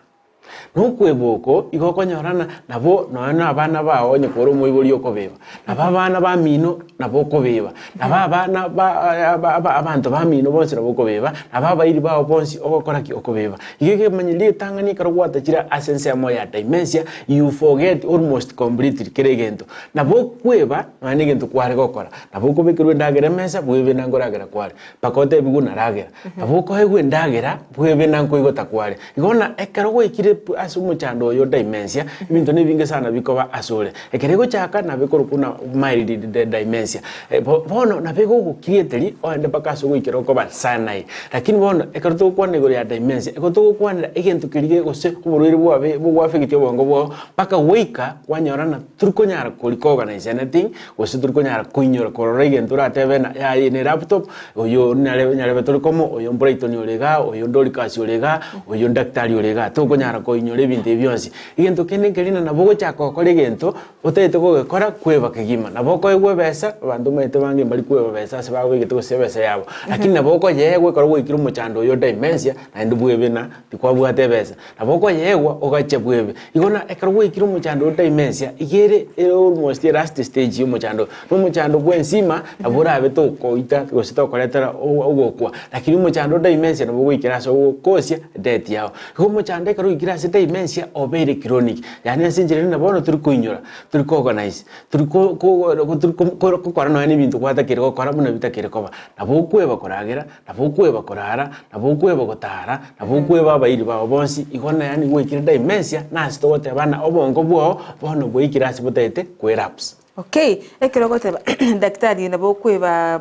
Na okweba oko igo okonyora ng'a nabo nonya na abana bao onye kore omoibori okobeba, nabo abana bamino nabo okobeba, nabo abana ba abanto bamino bonsi nabo okobeba, nabo abairi bao bonsi ogokora ki? Okobeba. Igo ekemanyererio egetang'ani ekero gwatachire ase ensemo ya dementia, you forget almost completely kera egento. Nabo okweba nonya na egento kware gokora, nabo okobekerwa endagera emesa bwebe na nkoragera kware, mpaka otebiwe naragera. Nabo okoegwa endagera bwebe na nkoigota kware. Igo na ekero gwaikire ase omochando oyo o dementia, ebinto nebinge sana bikoba asore. Ekero egochaka nabo ekorokwa buna mild dementia. Bono nabo egogokirieteri oende mpaka ase ogoikera okoba sanai. Lakini bono ekero togokwana igoro ya dementia, igo togokwanera egento keria gose oborwaire bwabe bogoaffecti obongo bwao mpaka goika kwanyora ng'a torikonyara ko recognize anything, gose torikonyara koinyora korora egento oratebe ng'a yaya eye ne laptop, oyo nyarebe nyarebe tore komo, oyo Brighton ore igaa, oyo Dorcas ore igaa, oyo daktari ore igaa, tokonyara koinyora ebinto ebi bionsi. Egento kende nkeri ng'a nabo ogochaka gokora egento, Otagete gogekora, kweba kegima. Nabo okoegwa ebesa, abanto omanyete bange mbari kweba besa ase babegete gose ebesa yabo. Lakini nabo okoyeegwa ekero gwaikire omochando oyo o dementia, naende bwebe na tikwabwate ebesa. Nabo okoyeegwa ogache bwebe. Igo na ekero gwaikire omochando o dementia, iga ere ere almost elast stage ya omochando oyo. Na omochando bwa ensima, nabo orabe tokoita gose tokoretera ogokwa, lakini omochando o dementia nabo ogoikera ase ogokosia death yao. Igo omochando ekero oikire ase dementia, obeire chronic. Yaani ase enchera ere na bono tori koinyora, tori ko organize, tori ko ko tori ko kokora nonya na ebinto gwatakeire gokora buna bitakeire koba. Nabo okweba koragera, nabo okweba korara, nabo okweba gotara, nabo okweba abairi bao bonsi, igo na yaani gwaikire dementia nase togoteba ng'a obongo bwao bono bwaikire ase botagete koelapse. Okay, ekero ogoteba daktari nabo okweba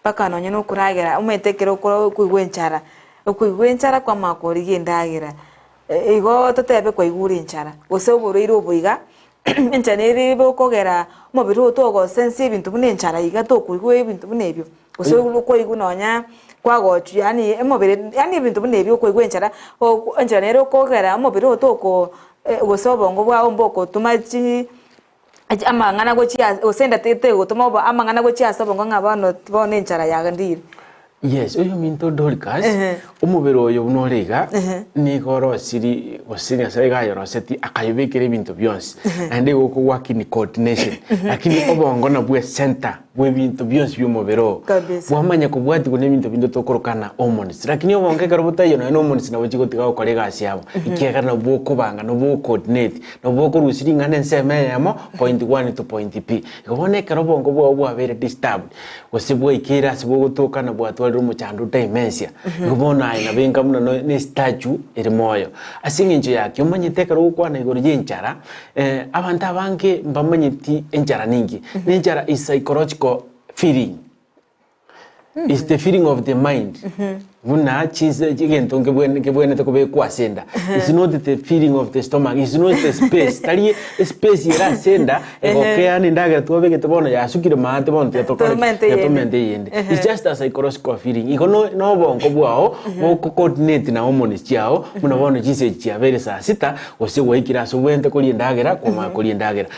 mpaka nonye na okoragera, omanyete ekero okoro okoigwa enchara, okoigwa enchara kwamanya korigia endagera. Igo totebe kwaigure enchara, gose oborwaire obo iga, enchara nere bokogera omobere oo togosense ebinto buna enchara iga tokoigwa ebinto buna ebio, gose okwaigwa nonya kwagochwa yaani omobere yaani ebinto buna ebio okoigwa enchara, enchara nere okogera omobere oo toko gose obongo bwao mbokotoma chi amang'ana gochia ase gose enda tegotoma amang'ana gochia ase obongo ng'a bono bono enchara yagndire. Yes, oyo ominto Dorcas, omobere oyo buna ore iga, nigo orosiri gose Nyasaye iga ayoroseti akayobekera ebinto bionsi, naende igo okogwaki ni coordination, lakini obongo nabwo ecenter bwa ebinto bionsi bia omobere oo. Kabisa. Bwamanya kobwatigwa na ebinto binde tokorokana hormones, lakini obongo ekero botaiyo nonye na hormones nabo chigotiga gokora egasi yabo, ekiagera nabwo okobanga, nabwo okoordinate, nabwo okorusia ring'ana ensemo eyemo point one to point B. Igo bono ekero obongo bwao bwabeire disturbed, gose bwaikeire ase bogotoka na bwatwarire omochando dementia, igo bono aye nabo enga buna no ne statue ere moyo. Ase eng'encho yaki omanyete ekero ogokwana igoro ya enchara, abanto abange mbamanyeti enchara ninki. Na enchara is psychological feeling, is the feeling of the mind. Buna chinse egento nkebwene nkebwenerete kobekwa ase enda. It's not the feeling of the stomach, it's not the space, tari espace ere ase enda egokea na endagera twabegete bono yasukire maate bono tiga tokore ki? Tomente Tiga eyende. tomente eyende. It's just a psychological feeling. Igo no na obongo bwao boko coordinate na hormones chiao buna bono chinsa echi chiabeire saa sita gose gwaikire ase obwenerete koria endagera kwamanya koria endagera.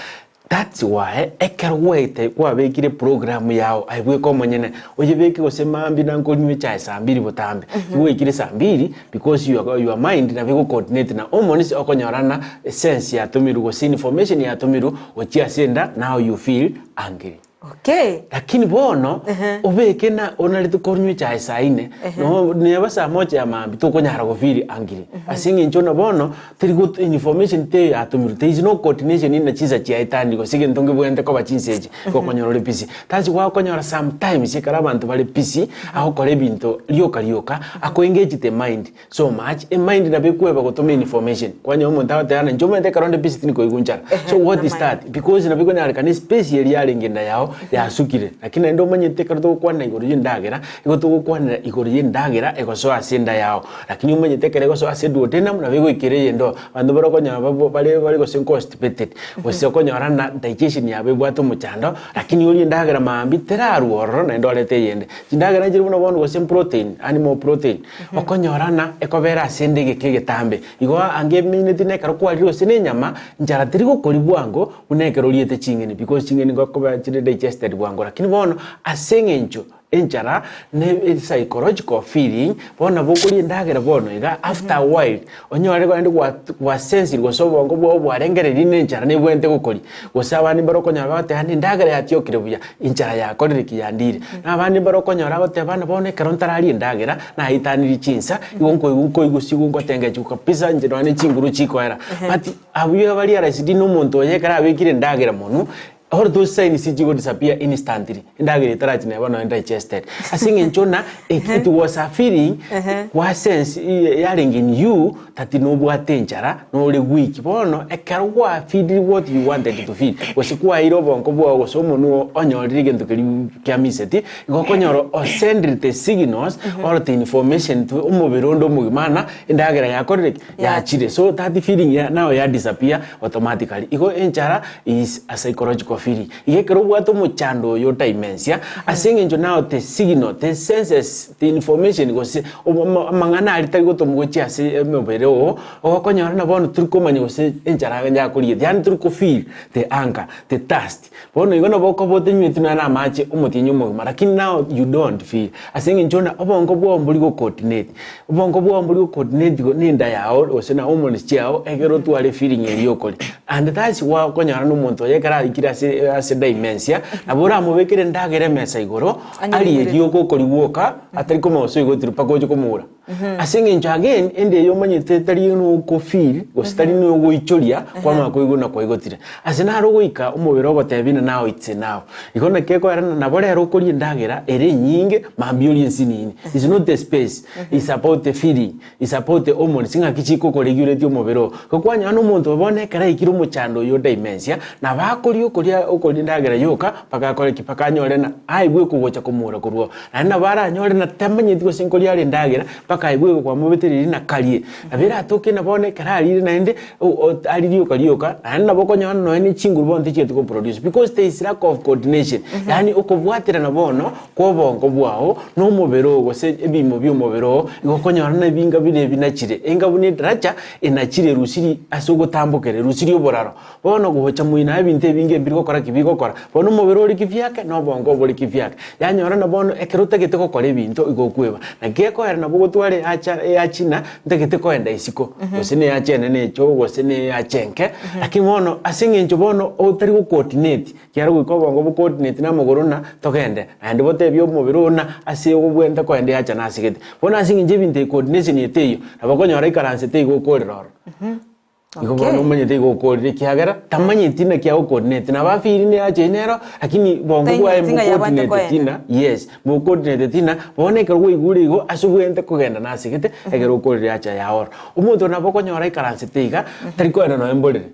That's why ekero gwaete kwabekire program yao aye bweka omonyene oyebeke gose mambia na nkonywa echae saa mbiri botambe gwaikire saa mbiri because your, your mind nabo ego coordinate na hormones okonyora na sense yatomirwe gose information yatomirwe gochia ase enda now you feel hungry. Okay. Lakini bono obeke na onarete konywa echae saa ine no neba saa moja ya maambia tokonyara go feel hungry ase eng'encho buna bono teri go information teiyo yatomirwe there is no coordination in chinsa chiaetani gose egento ngebwenerete koba chinsa echi igo okonyora ore busy. That's why okonyora sometimes ekero abanto bare busy agokora ebinto rioka rioka ako engage the mind so much emind nabo ekweba gotoma information kwanyora omonto agoteba ng'a inche omanyete ekero onde busy tindi nchara so what is that because nabo ekonyarekana espace eria yarenge enda yao yasukire lakini naende omanyete ekero togokwana igoro ya endagera igo togokwanera igoro ya endagera egosoa ase enda yao lakini omanyete ekero egosoa ase duodenum nabo egoikera eyende oo abanto bare okonyora babo bare bare gose constipated gose okonyora na digestion yabo ebwate omochando lakini orie endagera maambia terarwa ororo naende orete eyende chindagera nchire buna bono gose protein animal protein. Okonyorana ekobera ase ende egeka egetambe. Igo ange emineti nekero kwarire gose nenyama, nchara teri gokori bwango buna ekero oriete ching'eni because ching'eni ngokoba chire digested bwango lakini bono ase eng'encho enchara ne psychological feeling bono nabo okoria endagera bono iga after a while onyore naende gwa gwasensiri gose obongo bwao bwarengereiri ne enchara nebwenerete gokoria. Gose abande mbare okonyora bagoteba ng'a endagera yatiokire buya, enchara yakorire ki yandire. Na abande mbare okonyora agoteba ng'a bono ekero ntararia endagera, naetanirie chinsa, igo nkoigwa nkoigwa sigo ngotengechigwa kabisa inche nonya ne chinguru chikoera. But abwo barealised na omonto oye ekero abekire endagera monwe, all those signs chigo disappear instantly, endagera etarachi neba nonya digested. Ase eng'encho ng'a it was a feeling, gwa sense yarenge in you. Tati nobwate enchara, nore weak. Bono ekero gwa feed what you wanted to feed, gose kwaeire obonko bwao gose omonwe oo onyorire egento keria kiamiseti, igo okonyora osendire the signals or the information to omobere onde omogima ng'a endagera yakorire ki? Yachire. So that feeling ya now ya disappear automatically. Igo enchara is a psychological feeling. Igo ekero obwate omochando oyo otimensia, ase eng'encho now the signal, the senses, the information gose amang'ana aria tari gotomwa gochia ase omobere oo, ogokonyora na bono tori komanya gose enchara yakorigetie, yaani tori ko feel the hunger, the thirst. Bono igo nabo okoba otenyweti nonya na amache omotienyi omogima lakini now you don't feel ase eng'encho buna obongo bwao mbori go coordinate, obongo bwao mbori go coordinate na enda yao gose na hormones chiao ekero otware feeling eria okoria. And that's why okonyora na omonto oyo ekero aikire ase ase dementia, nabo oramobekere endagera emesa igoro, arie rioka okoria gwoka, atari komanya gose oigotire mpaka oche komogora. Ase eng'encho again, ende eye omanyete tari noko feel, gose tari nogoichoria, kwamanya koigwa buna kwaigotire. Ase naro ogoika omobere ogotebia ng'a now it's enough. Igo naki ekoera nabo rero okoria endagera ere enyinge, mambia orie ensinini. It's not the space, it's about the feeling. It's about the hormones ng'aki chikokoregulate omobere oo. Igo kwanyora na omonto oyo bono ekero aikire omochando oyo o dementia, nabo akoria okoria okoria endagera yoka mpaka akore ki? Mpaka anyore na aigwe kogocha komora korwa oo. Naende nabo aranyore na tamanyeti gose nkoria are endagera, mpaka. Mpaka aye bweka kwamobetereirie na karie. Nabo eratoke na bono ekero arire naende ari rioka rioka, naende nabo okonyora nonya ne chinguru bono tichieti go produce because there is lack of coordination. Yaani okobwaterana bono kwa obongo bwao na omobere oo gose ebiimo bia omobere oo, igo okonyora na ebinga bire ebinachire. Enga buna edaracha enachire erusiri ase ogotambokera, erusiri oboraro. Bono gocha moino ebinto ebinge mbiri gokora ki bigokora. Bono omobere ore kivyake na obongo obore kivyake. Yanyora na bono ekero otagete gokora ebinto igo okweba. Naki gekoera nabo ogotwara eacha eachina ntagete koenda isiko, gose na eacha enene echoo gose na eacha enke, lakini bono ase eng'encho bono otari go coordinate, ekiagera goika obongo bo coordinate na amagoro na togende, naende botebie omobere oo na ase obwenerete koenda eacha nasegete. Bono ase eng'encho ebinto ebi coordination eye teiyo, nabo okonyora aikaransete igo okorera ororo. Igo bono omanyete igo okorire ekiagera tamanyeti naki agokoordinate nabo afeeli neache eye nero lakini bongo bwaye Taigweti ng'a yabwate mbokoordinateti koenda. na yes mbokoordinateti na bono ekero kwaigure igo ase obwenerete kogenda nasegete ekero okorire acha yaoro. Omonto nabo okonyora aikaransete iga tari koenda nonye mborere.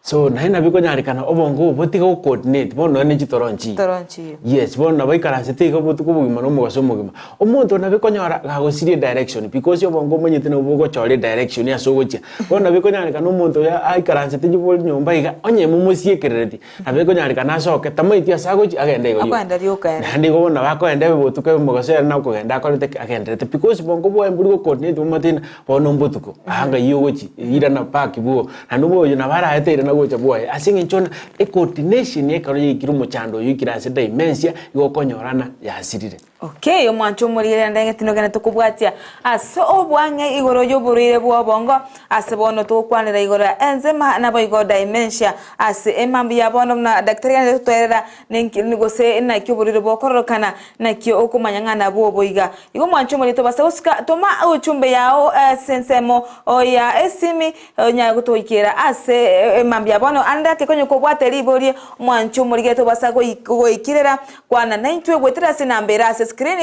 So naende nabo ekonyarekana obongo obo botige go coordinate bono nonye ne chitoro nchiyo. Chitoro nchiyo. Yes, bono nabo aikaransete iga obotuko obogima na omogaso omogima. Omonto nabo ekonyora gagosiria edirection because obongo omanyete nabo bogochora edirection ase ogochia. Bono nabo ekonyarekana omonto oyo aikaransete nyomba nyomba iga, onye momosiekerereti, nabo ekonyarekana asoke tamaeti ase agochia agende igo rioka. Akoenda rioka ere. Naende igo bono nabo akoenda ebe botuko ebe mogaso ere nakogenda akorete ki? Agenderete because bongo bwaye mbori go coordinate bomanyete ng'a bono mbotuko, aa ng'ai ogochia, irana back bwogo. Naende omoyo nabo araete irana gocha bwoye, ase eng'encho ng'a ecoordination ekero yaikire omochando oyo oikire ase dementia, igo okonyorana yasirire. Okay, omwancho omorire naende ng'eti nogende tokobwatia ase obwang'e igoro y'oborwaire bw'obongo ase bono togokwanera igoro ya enzema naboigo dementia ase emambia ya bono buna daktari agenderete gotoerera ninki gose naki oborwaire bokororokana naki okomanya ng'a nabwo obo iga. Igo omwancho omorire tobasa gosuka toma ujumbe yao ase ensemo ya esimi Onyare gotoikera ase emambia bono ande ake konya kobwate riborio mwanche omorigete obasa goikirera kwana naintwe goetera ase enamba ere ase screen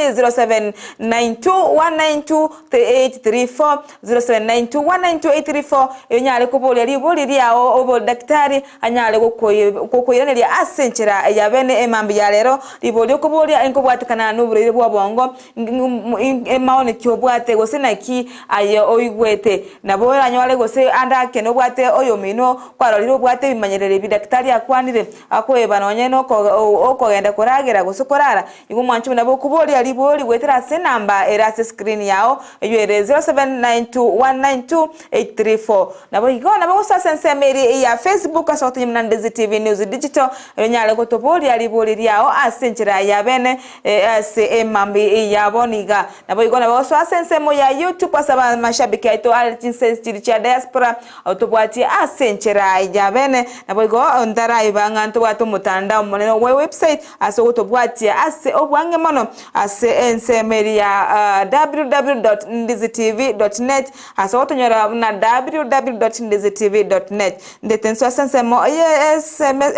0792192834 0792192834 onyare koboria riborio riao obo daktari anyare gokoiraneria ase enchera ya bene emambia ya rero riborio okoboria inkobwatekana noborwaire bw'obongo Emaoni ki obwate, gose naki aye oigwete? Nabo oranyore gose ande ake nobwate oyomino kwarorire obwate ebimanyererio ebi daktari akwanire, akoeba nonye nokogenda koragera gose korara. Igo omwanchi buna bokoboria ribori goetera ase enamba ere ase screen yao eyio ere 0792192834. Naboigo nabo gose ase ensemo eria ya Facebook ase ogotonya buna Ndezi TV News Digital onyare gotoboria ribori riao ase enchera ya bene Ase emambi ya bono iga. Naboigo nabo gosoa ase ensemo ya YouTube ase abamashabiki aito are chinse chiri chia diaspora otobwatie ase enchera ya bene. Naboigo ntaraiba ng'a ntobwate omotandao omonene bwe website ase ogotobwatia ase obwang'e mono ase ensemo eria ya www.ndizitv.net ase ogotonyora buna www.ndizitv.net. Ndete nsoe ase ensemo ye SMS.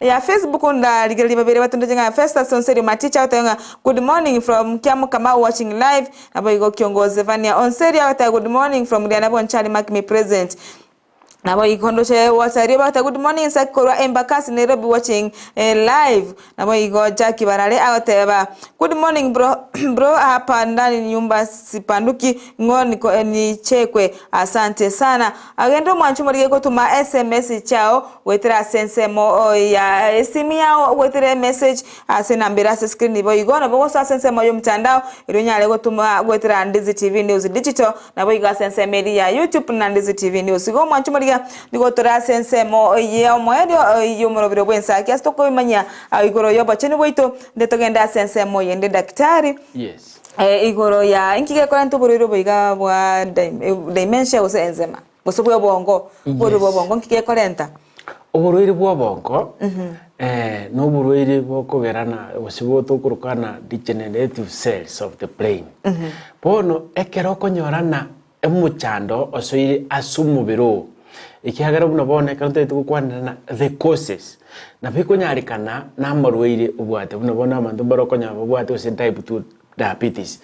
Ya Facebook ndarigereria babere batondeche ng'a Festus Onserio Maticha agoteba ng'a good morning from Kiamokama watching live naboigo Kiongozi Zephania Onserio agoteba good morning from Riana Bonchari mark me present naboigo ndoche Wasario bagoteba good morning Saki korwa Embakasi Nairobi watching live naboigo Jackie Barare agoteba good morning bro bro hapa ndani nyumba sipanduki ng'o niko nichekwe asante sana Agende omwanche omorige gotoma sms chiao goetera ase ensemo ya esimi yao goetera emessage ase enamba ere ase screen boigo nabo ogosoa ase ensemo y'omotandao erio onyare gotoma goetera Ndizi TV News Digital naboigo ase ensemo eria ya YouTube na Ndizi TV News. Igo omwanche omorige nigo tore ase ensemo ya omoerio y'omorobero bw'ensaki ase tokoimanyia igoro y'obochenu bwaito nde togende ase ensemo yende Daktari. Yes. Igoro ya inki gekorenta oborwaire obo iga bwa dementia gose enzema gose bwa obongo oborwaire bwa obongo inki gekorenta? Oborwaire bwa obongo na oborwaire bokogerana gose tokorokana degenerative cells of the brain. Bono ekero okonyorana omochando osoire ase omobere oo, ekiagera buna bono ekero ntagete gokwanerana the causes, nabo ekonyarekana na amarwaire obwate buna bono abanto mbare okonyora babwate gose type 2. diabetes.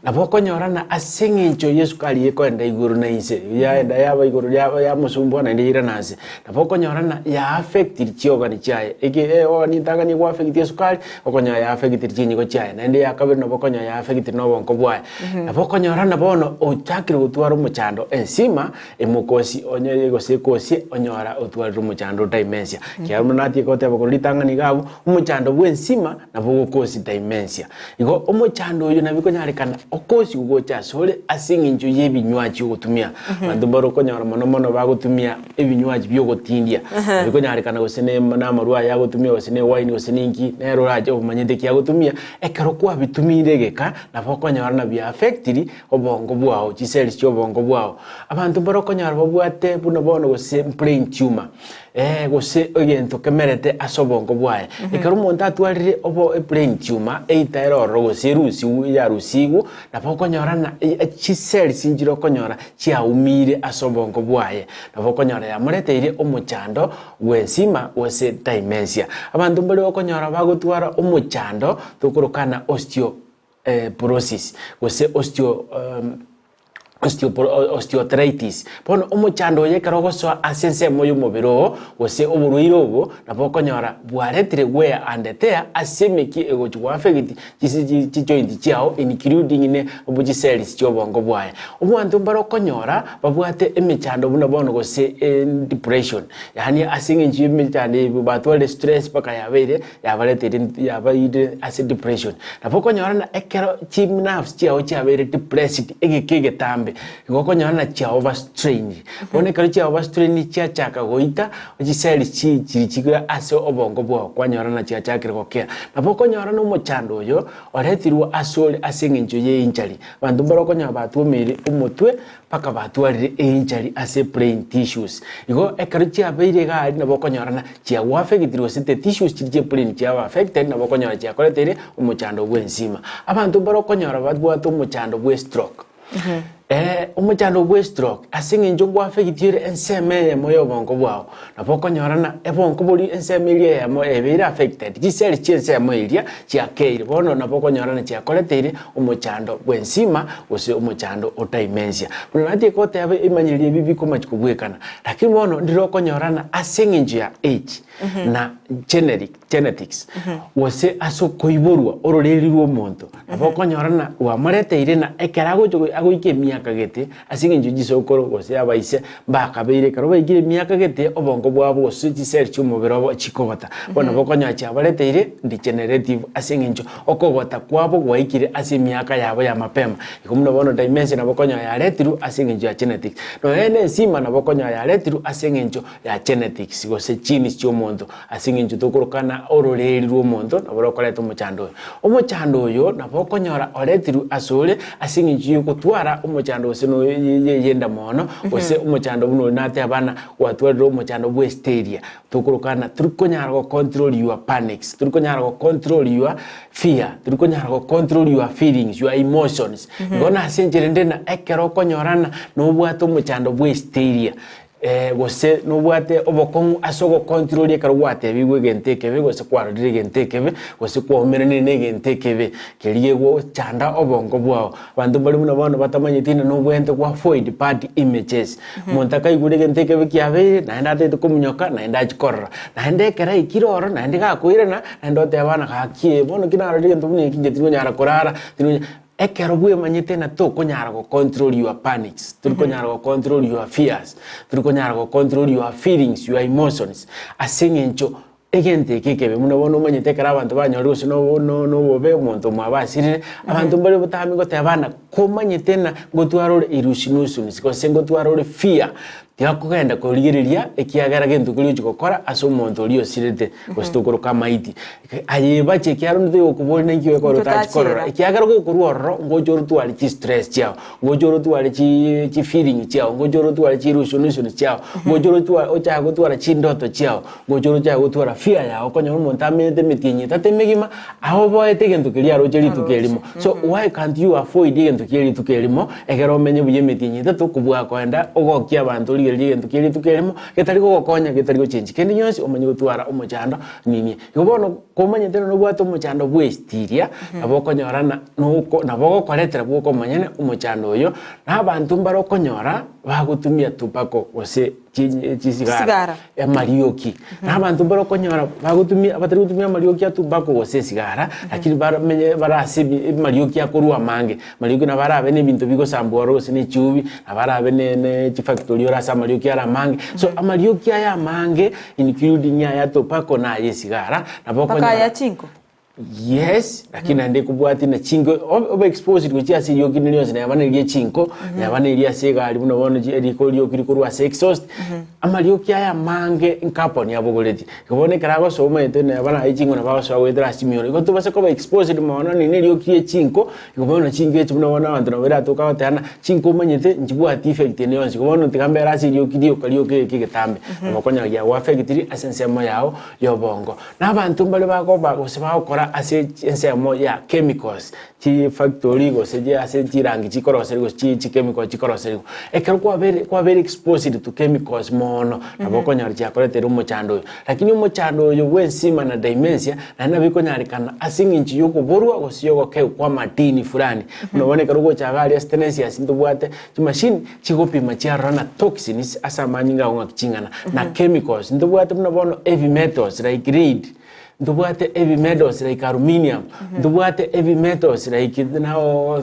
Nabo okonyora ng'a ase eng'encho ya esukari ekoenda igoro na inse, yaenda yaba igoro yaba yamosumbua naende yairana nse, nabo okonyora ng'a ya affectiri chiorgan chiaye, eke eorgan entang'ani ego affect esukari, okonyora ya affectiri chinyigo chiaye, naende eya kabere nabo okonyora ya affectiri na obonko bwaye. Nabo okonyora ng'a bono ochakire gotwara omochando ensima, emokosi onye gose ekosie onyora otwarire omochando o dementia. Ekiagera buna natie goteba korwa ritang'ani iga abwo, omochando bwa ensima nabo ogokosi dementia. Igo omochando oyo nabo ekonyarekana okosigwa gocha asore ase eng'encho ya ebinywachi ogotumia. Abanto mbare okonyora mono mono bagotumia ebinywachi bia ogotindia. Nabo ekonyarekana gose ne na amarwa aya agotumia gose ne ewine gose ninki, nere orache omanyete eki agotumia, ekero kwabitumire egeka, nabo okonyora na bia affectiri obongo bwao, chicells chia obongo bwao. Abanto mbare okonyora babwate buna bono gose brain tumor, eh gose egento kemerete ase obongo bwaye. Ekero omonto atwarire obo ebrain tumor, either ere ororo gose erusiwu yarusigwe, nabo okonyora ng'a chicells nchire okonyora chiaumire ase obongo bwaye. Nabo okonyora yamoreteire omochando bw'ensima gose dementia. Abanto mbare okonyora bagotwara omochando tokorokana osteo porosis gose osteo osteoarthritis. Bono omochando oyo ekero ogosoa ase ensemo y'omobere oo, gose oborwaire obo, nabo okonyora bwaretire wear and tear ase emekia egochi go affect chijoint chiao including ne chicells chi'obongo bwaye. Abanto mbare okonyora babwate emechando buna bono gose depression, yaani ase eng'encho y'emechando eye batwarire stress mpaka yabeire yabareteire yabairire ase depression. Nabo okonyora ng'a ekero chinerves chiao chiabeire depressed egeka egetambe, igo okonyora ng'a chia overstrained. Bono ekero chia overstrained chiachaka goita, chicells chi chiri chire ase obongo bwao kwanyora ng'a chiachakire gokea. Nabo okonyora na omochando oyo, oretirwe asore ase eng'encho ye injury. Abanto mbare okonyora batwomeire omotwe, mpaka batwarire einjury ase brain tissues. Igo ekero chiabeire iga aria nabo okonyora ng'a chiagoaffectire gose the tissues chiria chia brain chiaba affected nabo okonyora chiakoreteire omochando bw'ensima. Abanto mbare okonyora babwate omochando bwe stroke, omochando bwe stroke ase eng'encho ngoaffectiire ensemo eyemo ya obongo bwao, nabo okonyora ng'a ebongo boria ensemo eria eyemo ebeire affected, chicells chia ensemo eria chiakeire, bono nabo okonyora ng'a chiakoreteire omochando bw'ensima gose omochando o dementia. Buna natie goteba ebimanyererio ebi bikomachi kobwekana, lakini bono ndire okonyorana ase eng'encho ya age na generic genetics gose ase okoiborwa ororeri rwa omonto, nabo okonyorana rwamoreteire na ekero agocha agoika emiaka gete ase eng'encho chisokoro gose abaise mbakabeire ekero baikire emiaka gete obongo bwabo gose chiseli chi'omobere obo chikogota. Bono nabo okonyora chiabareteire degenerative ase eng'encho okogota kwabo gwaikire ase emiaka yabo ya mapema. Igo buna bono dementia nabo okonyora yaretirwe ase eng'encho ya genetics. Nonya na ensima nabo okonyora yaretirwe ase eng'encho ya genetics gose genes chi'omonto ase eng'encho tokorokana ororeri rw'omonto nabo rokoreta omochando oyo. Omochando oyo nabo okonyora oretirwe asore ase eng'encho yogotwara omochando gose no ye endamono gose omochando buna oria nateba ng'a gwatwarire omochando bwa hysteria tokorokana tori konyara go control your panics, tori konyara go control your fear, tori konyara go control your feelings, your emotions. Igo nase enchera ende ng'a ekero okonyora ng'a nobwate omochando bwa hysteria gose nobwate obokong'u ase ogocontrol ekero gwatebigwe egento ekebe gose kwarorire egento ekebe gose kwaumeranire na egento ekebe keria kegochanda obongo bwao. Abanto mbare buna bono batamanyeti ng'a nobwenerete go avoid bad images. Omonto akaigure egento ekebe kiabeire naende atagete kominyoka naende achie korora. Naende ekero aikire ororo naende gakoirana naende oteba ng'a gaki bono ki narorire egento buna eki inche tingonyara korara tingonyara Ekero bwemanyete ng'a tokonyara go control your panics, tori konyara go control your fears, tori konyara go control your feelings, your emotions, ase eng'encho egento eke ekebe buna bono omanyete ekero abanto banyorire gose nobo no nobobe omonto omwabo asirire, abanto mbare botambe goteba ng'a komanyete ng'a ngotwara ore hallucinations gose ngotwara ore fear, tiga kogenda korigereria ekiagera gento keria ochia gokora ase omonto oria osirete gose tokoroka amaiti. Aye ebache ekiagera onde toyokoboria naki ogokora otachi korora, ekiagera gokorwa ororo ngocha orotware chistress chiao, ngocha orotware chi chifeeling chiao, ngocha orotware chihallucinations chiao, ngocha orotware ochake gotwara chindoto chiao, ngocha orochake gotwara fear yao okonyora omonto amenyete emetienyi etato emegima, aoboete egento keria aroche rituko erimo. So why can't you avoid egento kia rituko erimo, ekero omenye buya emetienyi etato kobua koenda ogokia abanto. origererie egento kia rituko erimo, getari gogokonya getari gochengi kende gionsi omanye gotwara omochando nini. Igo bono komanyete nonya nobwate omochando bwa estiria, nabo okonyora na noko nabo ogokoretera bwoka omonyene omochando oyo, na abanto mbare okonyora bagotumia tobacco gose chisigara Chisigara. amarioki. Na abanto mbare okonyora bagotumia batari gotumia amarioki a tobacco gose esigara, lakini baramenye bare ase ebi amarioki akorwa amange. Amarioki nabo arabe na ebinto bigosambwa ororo gose na echiubi, nabo arabe ne ne chifactory ore ase amarioki are amange. So amarioki aya amange including aya tobacco na aya esigara, nabo Mpaka okonyora aya chinko. Yes, lakini naende ekobwatia na chinko obe obe exposed gochia ase erioki rinde rionsi neba na eria chinko, neba na eria ase egari buna bono chi eriko erioki rikorwa ase exhaust, amarioki aya amange nkaponi abogoretie. Igo bono ekero agosoa omanyete neba naye chinko nabo agosoa goetera ase chimioro. Igo tobase koba exposed mono nini erioki rie chinko, igo bono chinko echi buna bono abanto nabo eratoke agoteba ng'a chinko omanyete nchibwati effect ende yonsi, igo bono tiga mbere ase erioki rioka rioka egeka egetambe, nabo okonyora giagoaffectiri ase ensemo yago ya obongo. Na abanto mbare bakoba gose bagokora ase ensemo ya chemicals, chifactory gose chi ase chirangi chikoroserigwa gose chi chichemical chikoroserigwa. Ekero kwabeire kwabeire exposed to chemicals moono, nabo okonyora chiakoreteire omochando oyo. Lakini omochando oyo bwa ensima na dementia, naende nabo ekonyarekana ase eng'encho ya okoborwa gose ya ogokegwa kwa amadini fulani. Buna bono ekero ogocha iga aria ase tenency ntobwate chimashini chigopima chiarora na toxins ase amanyinga ago ng'aki ching'ana, na chemicals. Ntobwate buna bono heavy metals like lead, ntobwate heavy metals like aluminium, ntobwate heavy metals like nao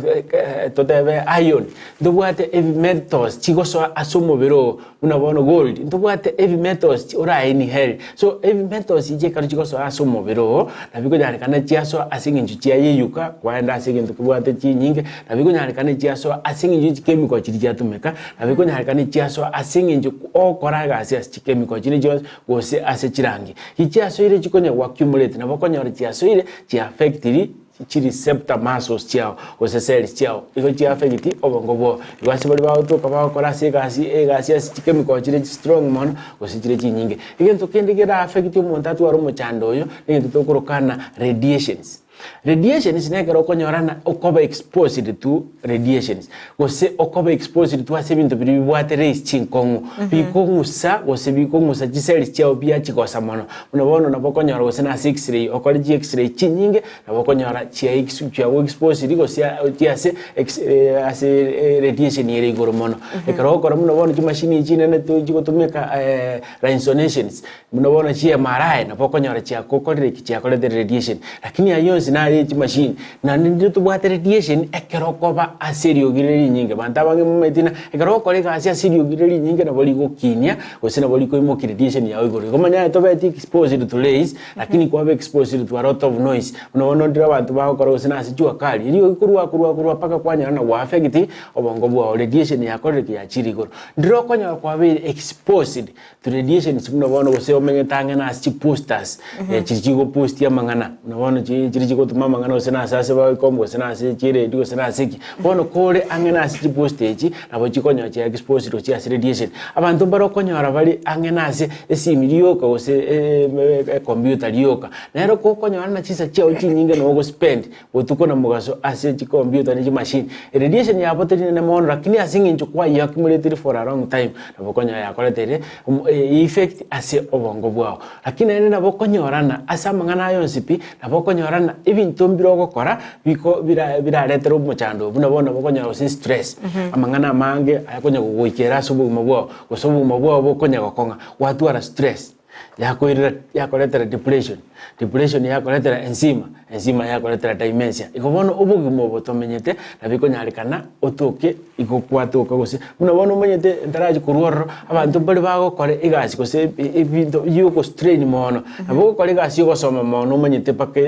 totebe iron, ntobwate heavy metals chigosoa ase omobere oo buna bono gold, ntobwate heavy metals ora inhale. So heavy metals echi ekero chigosoa ase omobere oo, nabo ekonyarekana chiasoa ase eng'encho chiayeyuka kwaenda ase egento kebwate chinyinge, Nabo ekonyarekana chiasoa ase eng'encho ye chikemiko chiria chiatumeka, nabo ekonyarekana chiasoa ase eng'encho ogokora egasi ase chikemiko chiria chionsi gose ase chirangi. Gichiasoire chikonya go accumulate nabo okonyora chiasoire chia affectiri chi receptor muscles chiao gose cells chiao, igo chia affect obongo bwao. Igo ase baria bagotoka bagokora ase egasi egasi ase chikemiko chire strong mono gose chire chinyinge. Egento kende kera affect omonto atware omochando oyo, negento tokorokana radiations. Radiations nekero okonyorana okoba exposed to radiations gose okoba exposed to ase ebinto biria bibwate rays chinkong'u bikong'usa gose bikong'usa chicells chiao biachigosa mono. Buna bono nabo okonyora gose nase x-ray okore chi x-ray chinyinge nabo okonyora chia ex chiago exposed gose chia ase ex ase radiation ere igoro mono. Ekero ogokora buna bono chimashini echi chinene chigotumeka reinsonations Buna bono chi'MRI nabo okonyora chiagokorire eki chiakorete radiation, lakini ayio onsi naye chimashini. Naende ndire tobwate radiation ekero okoba ase eriogi rire rinyinge. Abanto abange mbamaeti ng'a ekero ogokora egasi ase eriogi rire rinyinge nabo rigokinia gose nabo rikoimokia radiation yago igoro. Igo manya aye tobeti exposed to rays, lakini kwaba exposed to a lot of noise. Buna bono ndire abanto bagokora gose nase jua kali, eriogi korwa korwa korwa mpaka kwanyora ng'a gwa affect obongo bwao, radiation yakorire ki yachire igoro. Ndire okonyora kwabeire exposed To radiations buna bono gose omenyete ang'e na ase chiposters chiri chigopostia amang'ana buna bono chiri chigotoma amang'ana gose na ase ase bagoika gose na ase chiredio gose na ase ki. Bono kore ang'e na ase chiposter echi nabo chikonyora chia exposed gochia ase radiation. Abanto mbare okonyora bare ang'e na ase esimi rioka gose ecomputer rioka. Nere kokonyora na chinsa chiago chinyinge nabo ogospend Botuko na mogaso ase chikompiuta ne chimashini. Eradiation yabo teri nene mono lakini ase eng'encho kwayeaccumulatire for a long time nabo okonyora yakoreteire effect ase obongo bwao. Lakini naende nabo okonyorana ase amang'ana aya onsi pi, nabo okonyorana ebinto mbire ogokora biko bira biraretere omochando oyo buna bono nabo okonyora gose stress, amang'ana amange ayakonya gogoikera ase obogima bwao, gose obogima bwao bokonya gokong'a, gwatwara stress. Yakoirera yakoretera depression, depression yakoretera ensima, ensima yakoretera dementia. Igo bono obogima obo tomenyete nabo ekonyarekana otoke igo kwatoka gose buna bono omanyete ntarachi korwa ororo, abanto mbare bagokora egasi gose ebinto biogostrain mono, nabo ogokora egasi ya ogosoma mono omanyete mpaka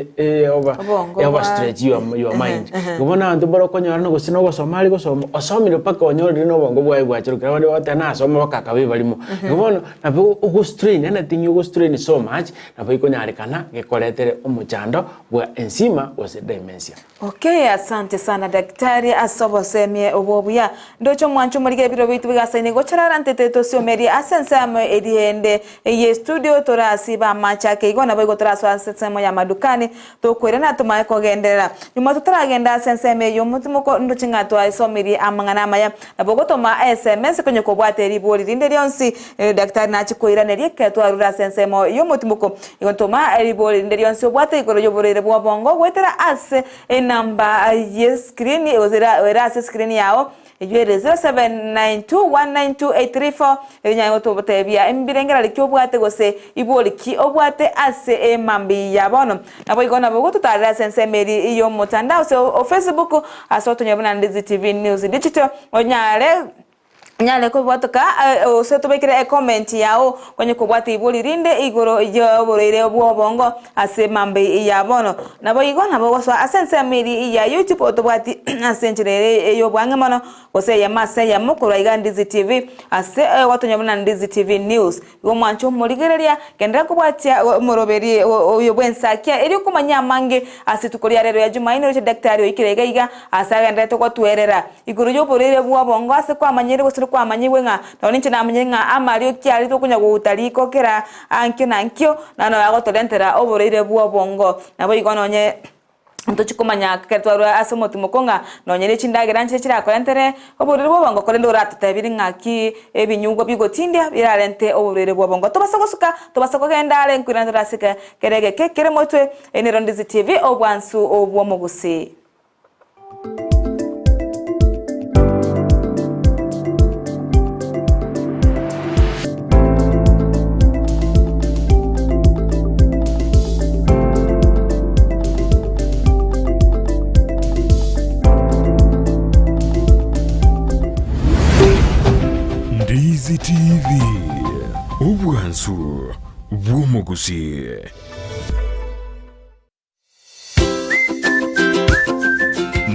over Obongo bwa overstretch your your mind. Igo bono abanto mbare okonyora na gose na ogosoma are gosoma, osomire mpaka onyorire na obongo bwaye bwachorokire abande bagoteba nasoma mpaka akaba ebarimo. Igo bono. Nabo ogostrain yaani thing ogostrain so much nabo ekonyarekana gekoretere omochando bwa ensima gose dementia. Okay, asante sana daktari ase obosemia obwo obuya. Ndoche omwancho omorige ebiro biaito bigasaine gocharara ntete tosiomerie ase ensemo eria ende eye studio torasibe amache ake igo naboigo torasoe ase ensemo ya madukani tokoirana tomanye kogenderera. Nyuma totaragenda ase ensemo eye omotimoko ndoche ng'a twaesomirie amang'ana amaya. Nabo ogotoma sms konya kobwate ribori rinde rionsi daktari nache koiraneria ekero twarure ase ensemo y'omotimoko. Igo toma ribori rinde rionsi obwate igoro y'oborwaire bw'obongo goetera ase enamba y'escreen gose ere ase escreen yao eyio ere 0792192834 erio onyare gotobotebia embirengereri ki obwate gose ibori ki obwate ase emambia ya bono. Naboigo nabo ogototarera ase ensemo eria y'omotandao ase o Facebook ase otonyore buna Ndizi TV News Digital onyare Onyare kobwatoka gose otobekere ecomment yao onye kobwate ibori rinde igoro y'oborwaire bw'obongo ase mambia ya bono. Naboigo nabo ogosoa ase ensemo eria ya YouTube otobwati ase enchera ere ey'obwang'e mono gose eyemo ase eyemo korwa iga Ndizi TV ase ogotonya buna Ndizi TV News. Igo omwanche omorigereria, genderera kobwatia omoroberi oyo bw'ensakia erio okomanya amange ase rituko ria rero ya Jumaine oroche daktari oikire iga iga ase agendererete gotwerera igoro y'oborwaire bw'obongo ase kwamanyire gose kwamanyigwe ng'a nonye ninche namanyire ng'a amarioki aria tokonya gouta riko kera ankio na ankio naro agotorentera oborwaire bw'obongo. Naboigo nonye Ntochie komanya ekero twarua ase omotimoko ng'a nonye ne chindagera nchire chirakorentere oborwaire bw'obongo, korende oratotebirie ng'aki ebinyugwa bigotindia birarente oborwaire bw'obongo. Tobasa gosuka, tobasa kogenda are nkoirana tore ase kere egeke kere motwe. Eye nero Ndizi TV, obwansu bw'omogusii. Ndizi TV, obwansu bw'omogusii.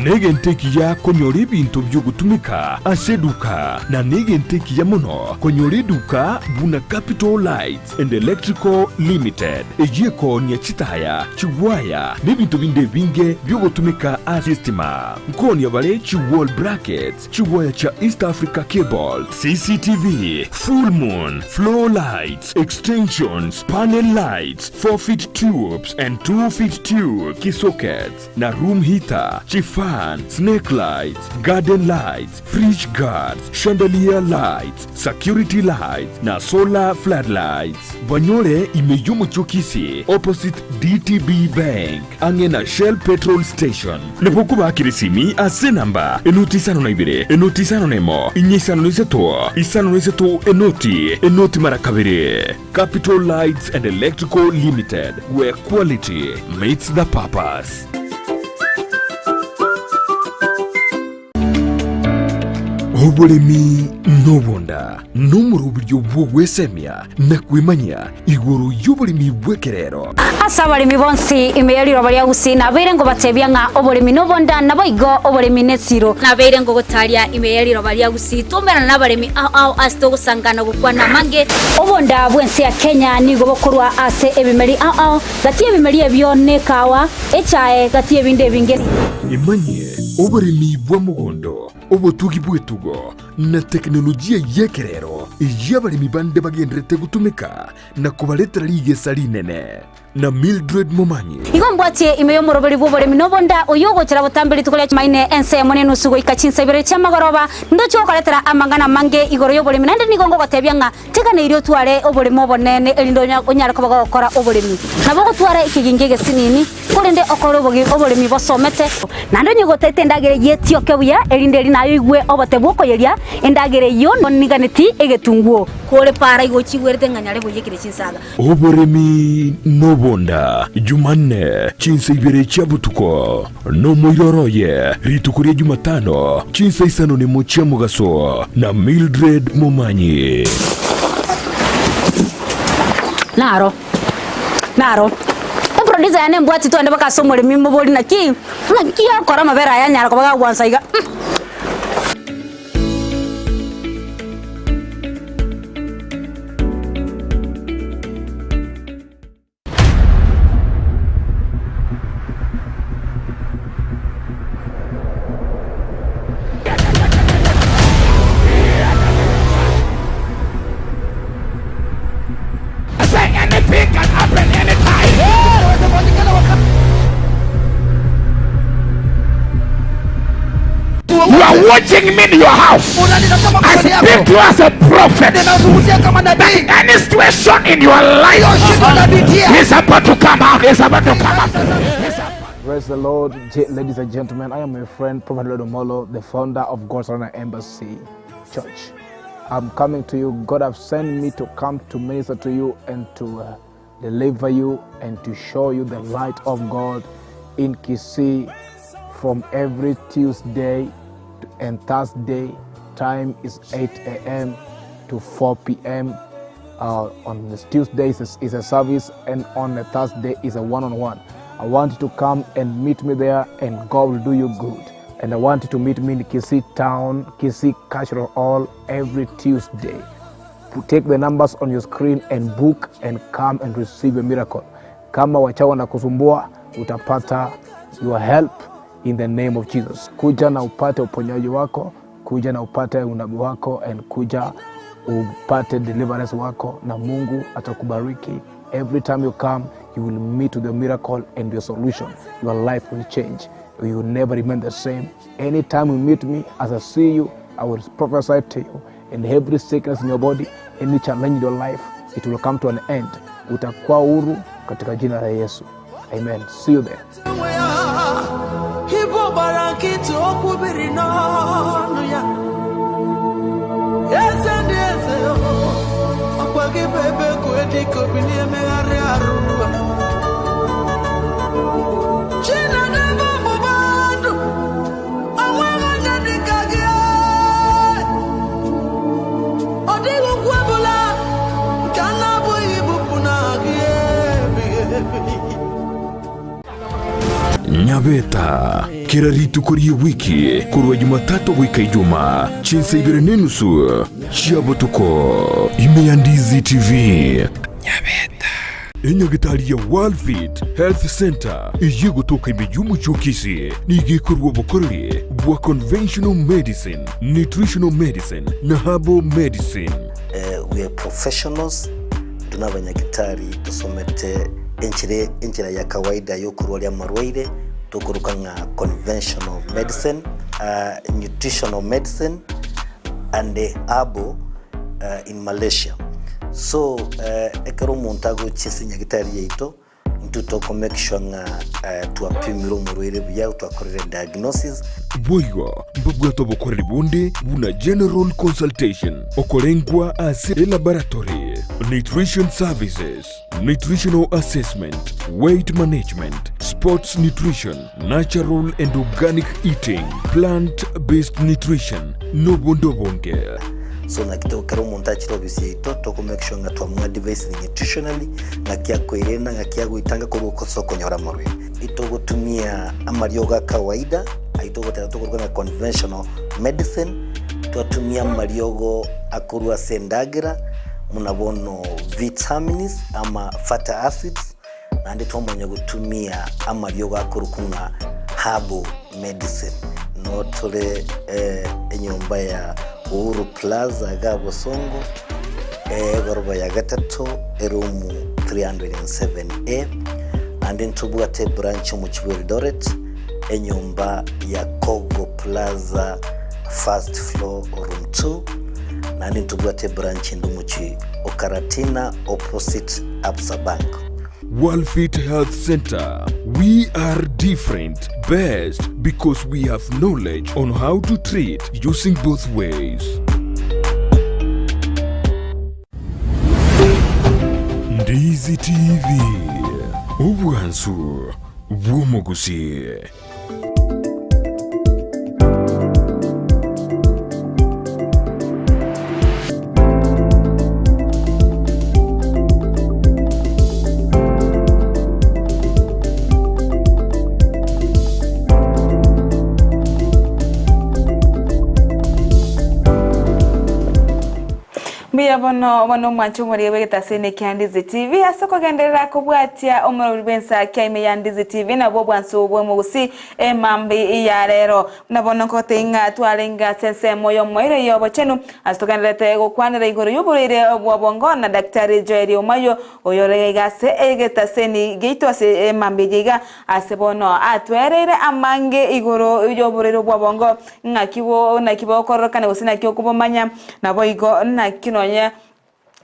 Negento ekiya konyora ebinto bi'ogotumeka ase eduka, na negento ekiya mono konyora eduka buna Capital Lights and Electrical Limited, eyio ekoonia chitaya, chigwaya, na ebinto binde ebinge bi'ogotumeka ase estima. Nkoonia bare chi wall brackets, Chigwaya chia East Africa Cable, CCTV, Full Moon, Floor Lights, Extensions, Panel Lights, 4 feet tubes and 2 feet tube, ki sockets, na room heater, chi fan, snake lights, garden lights, fridge guards, chandelier lights, security lights, na solar floodlights. Banyore ime y'omochie o Kisii opposite DTB Bank ang'e na Shell Petrol Station. Nabo okobakera esimi ase enamba enoti 52 enoti 51 inye 53 53 enoti enoti mara kabere. Capital Lights and Electrical Limited, where quality meets the purpose. Oboremi nobonda nomoroberio bw'ogwesemia na kwemanyia igoro y'oboremi bw'ekerero. Ase abaremi bonsi ime ye riroba ria Gusii nabeire ngobatebia ng'a oboremi nobonda, naboigo oboremi nesiro. Nabeire ngogotaria ime ye riroba ria Gusii twaumerana nabaremi ao ao ase togosangana gokwana amange. Obonda bw'ense ya Kenya nigo bokorwa ase ebimeri ao ao, gati y'ebimeri ebio nekawa, echae, gati y'ebinde ebinge. Emanyie oboremi bwa mogondo, obotugi bw'etugo, na tekinolojia y'ekerero eyio abaremi bande bagendererete gotumeka na kobaretera rigesa rinene. Na Mildred Momanyi. Igo mbwatie ime y'omoroberi bw'oboremi na obonda, oyio ogochera botambe rituko ria Jumaine ensemo nenusu goika chinsa ibere chi'amagoroba, ndoche gokoretera amang'ana amange igoro y'oboremi, naende nigo ngogotebia ng'a teganeirie otware oboremo obonene erinde onyare koba gogokora oboremi. Nabo ogotwara ekegingi egesinini, Korende okore oboremi bosomete. Naende onye gotaete endagera eyio etioke buya, erinde eri naye oigwe obote bw'okoyeria endagera eyio oniganeti egetunguo. Kore para igo ochigwerete ng'a nyare boiyekire chinsaga. Oboremi nobonda, Jumanne, chinsa ibere chia botuko, nomoiroro oye, rituko ria Jumatano, chinsa isano nemo chia mogaso, na Mildred Momanyi. Naro. Naro. Eproducer yane embwati twende mpaka ase omoremi mobori naki naki okora amabere aya anyara koba gagwansa iga mm. watching me in your house. Unanitazama I kwa ndani speak yako. to you as a prophet. Ninazungumzia kama That nabii. any situation in your life Hiyo shida unapitia. is about to come out. Is about to come out. Praise the Lord, ladies and gentlemen. I am your friend, Prophet Lodomolo, the founder of God's Honor Embassy Church. I'm coming to you. God have sent me to come to minister to you and to deliver you and to show you the light of God in Kisii from every Tuesday and Thursday. Time is 8 a.m. to 4 p.m. On this Tuesday is a service, and on the Thursday is a one-on-one. I want you to come and meet me there, and God will do you good. And I want you to meet me in Kisii Town, Kisii Cultural Hall, every Tuesday. Take the numbers on your screen and book and come and receive a miracle. Kama wachawi wanakusumbua, utapata your help in the name of Jesus. Kuja na upate uponyaji wako, kuja na upate unabii wako, and kuja upate deliverance wako, na Mungu atakubariki. Every time you come, you will meet with your miracle and your solution. Your life will change. You will never remain the same. Anytime you meet me, as I see you, I will prophesy to you. And every sickness in your body, any challenge in your life, it will come to an end. Utakuwa huru katika jina la Yesu. Amen. See you there. Ibu gbara nkịtị okwu biri n'ọnụ ya eze ndị eze o, ọkwa gị bụ ebe kue dịka obi na-emegharị arụ Chineke bụ ọgbụgba ndụ, o nweghị onye dị ka gị. Ọ dịghị ugwu ọbụla nke a na-abụghị ibupụ na gị ebighị ebi. Nyabeta kera rituko rie wiki korwa Jumatatu goika Ijuma chinsa ibere n'enusu chia botuko ime ya Ndizi TV. Nyabeta enyagitari ya Worldfit Health Center iye gutoka imijumu chokisi nigikorwa obokoreri bwa conventional medicine, nutritional medicine na herbal medicine. We are professionals tunabanyagitari tusomete enchire enchira ya kawaida yokurwaria marwaire tukuruka ng'a conventional medicine, nutritional medicine and herbal in Malaysia. So ekero omonto agochia ase nyagitari yaito intwe toko make sure ng'a twapimire omorwaire buya twakorire diagnosis. Boigo mbabwate obokoreri bonde buna general consultation, okorengwa ase elaboratory, nutrition services, nutritional assessment, weight management, sports nutrition, natural and organic eating, plant-based nutrition, n'obonde obonge. So naki ekero omonto achire ofisi yaito toko make sure ng'a twamoadvising nutritionally ng'aki akoirena ng'aki agoitanga korwa ase okonyora amarwaire. Itogotumia amariogo a kawaida aywo togoteba tokoruga ng'a conventional medicine, twatumia amariogo akorwa ase endagera muna bono vitamins ama fatty acids naende twamanya gotumia amariogo akorokwa ng'a herbal medicine. Notore enyomba ya Uhuru Plaza iga Bosongo, egoroba ya gatato, eroom 307A, naende ntobwate ebranch omochie bwa Eldoret, enyomba ya Kogo Plaza first floor room 2, naende ntobwate ebranch ende omochie o Karatina opposite Absa Bank. Worldfit Health Center. We are different, best because we have knowledge on how to treat using both ways. Ndizi TV, obwansu bw'omogusi. Mbuya. Mbuya bono bono omwanche omorege bw'egetasini kia Ndizi TV ase okogenderera kobwatia omoroberi bw'ensa kia ime ya Ndizi TV nabwo obwansu bw'omogusii emambi ya rero. Buna bono nkogotebia ng'a twarenge ase ensemo y'omoerio y'obochenu ase togendererete gokwanera igoro y'oborwaire bw'obongo na Daktari Joel Omayio oyore iga ase egetaseni giaito ase emambi eye iga Ase bono atwereire amange igoro y'oborwaire bw'obongo, ng'aki bo naki bokororokana gose naki okobomanya, naboigo naki nonye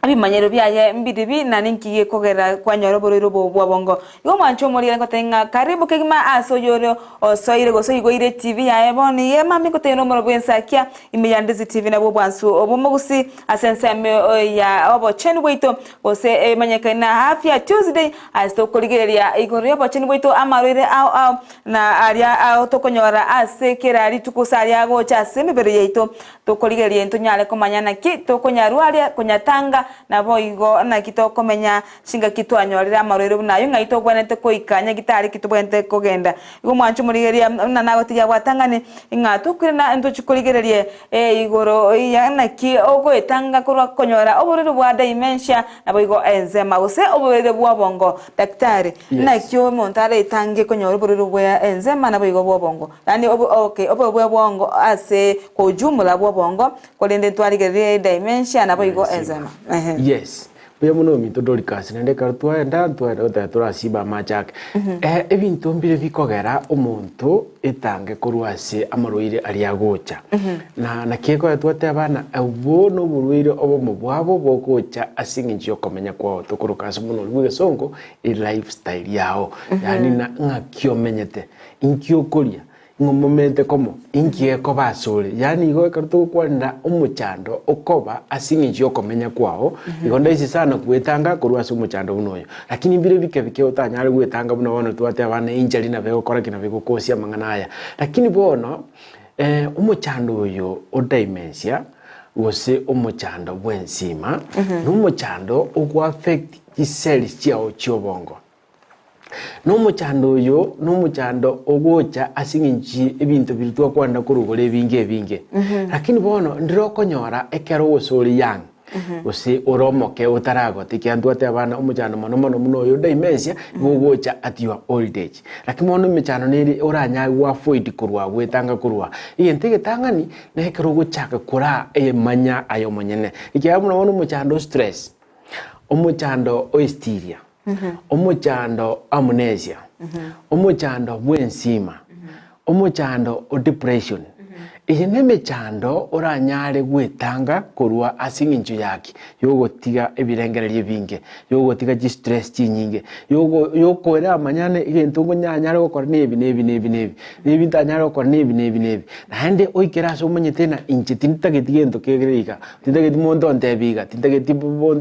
ebimanyero biaye mbiribi na ninki gekogera kwanyora oborwaire obo bw'obongo. Igo omwancho omorire ngotebia ng'a karibu kegima ase oyore osoire gose oigoire etibi yaye bono iga emambia ngotebia nomoro bw'ensakia ime ya Ndizi TV nabwo obwansu obw'omogusi ase ensemo ya obochenu bwaito gose emanyekaine na Afya Tuesday Ase tokorigereria igoro y'obochenu bwaito amarwaire ao ao na aria ao tokonyora ase kera rituko gose aria agocha ase emebere yaito, tokorigereria intonyare komanya naki tokonyarwaria konyatanga, naboigo naki tokomenya chingaki twanyorire amarwaire buna ayio ng'ai togwenerete goika nyagitari ki tobwenerete kogenda. Igo omwancho omorigereria buna nagotigia gwatang'ani ng'a tokoirana ntochi korigereria igoro ya naki ogoetanga korwa konyora oborwaire bwa dementia Naboigo enzema, gose oborwaire bw'obongo. Daktari, Yes. naki omonto aretange konyora oborwaire bwa enzema naboigo bw'obongo? Yaani obo okay, oborwaire bwa obongo ase kwa ujumla bw'obongo, korende ntwarigererie dementia naboigo Enzima. enzema. Ehe. Yes. Mbuya mono ominto Dorcas, naende ekero twaenda ntwaenda goteba torasiba amache ake. Eh, ebinto mbire bikogera omonto etange korwa ase amarwaire aria agocha. Na naki ekogera twateba ng'a obwo noborwaire obomo bwabo bogocha ase eng'encho y'okomenya kwao tokoroka ase omonwa oria bw'egesongo elifestyle yao, yaani na ng'aki omenyete, inki okoria, ng'o momete komo, inki gekoba asore, yaani igo ekero togokwanera omochando okoba ase eng'encho y'okomenya kwao, igo ndaisi sana gwetanga korwa ase omochando buna oyo. Lakini mbire bike bike otanyare gwetanga buna bono twateba ng'a injury nabo egokora ki nabo egokosia amang'ana aya. Lakini bono. Omochando oyo o dementia gose omochando bw'ensima nomochando ogoaffect chiseli chiao chi'obongo. Nomochando oyo nomochando ogocha ase eng'encho ye ebinto biria twakwanera korwa igoro ebinge ebinge. Lakini bono ndire okonyora ekero gose ore young. Gose ore omoke otaragota, ekiagera ntwateba abana omochando mono mono buna oyo dementia, igo ogocha at your old age. Lakini bono emechando nere oranyare goavoid korwa goetanga korwa. Egento egetang'ani, na ekero ogochaka koraa emanya aye omonyene. Ekiagera buna bono omochando o stress, omochando o hysteria, omochando amnesia, omochando bw'ensima, Omochando o depression. Eye nemechando oranyare gwetanga korwa ase eng'encho yaki yogotiga ebirengererio ebinge, yogotiga chistress chinyinge, yogo yokoera amanyane egento ngonyanyare gokora nebi nebi nebi nebi, nebi ntanyare gokora nebi nebi nebi. Naende oikere ase omanyete ng'a inche tintageti gento kere iga, tintageti monto ontebi iga, tintageti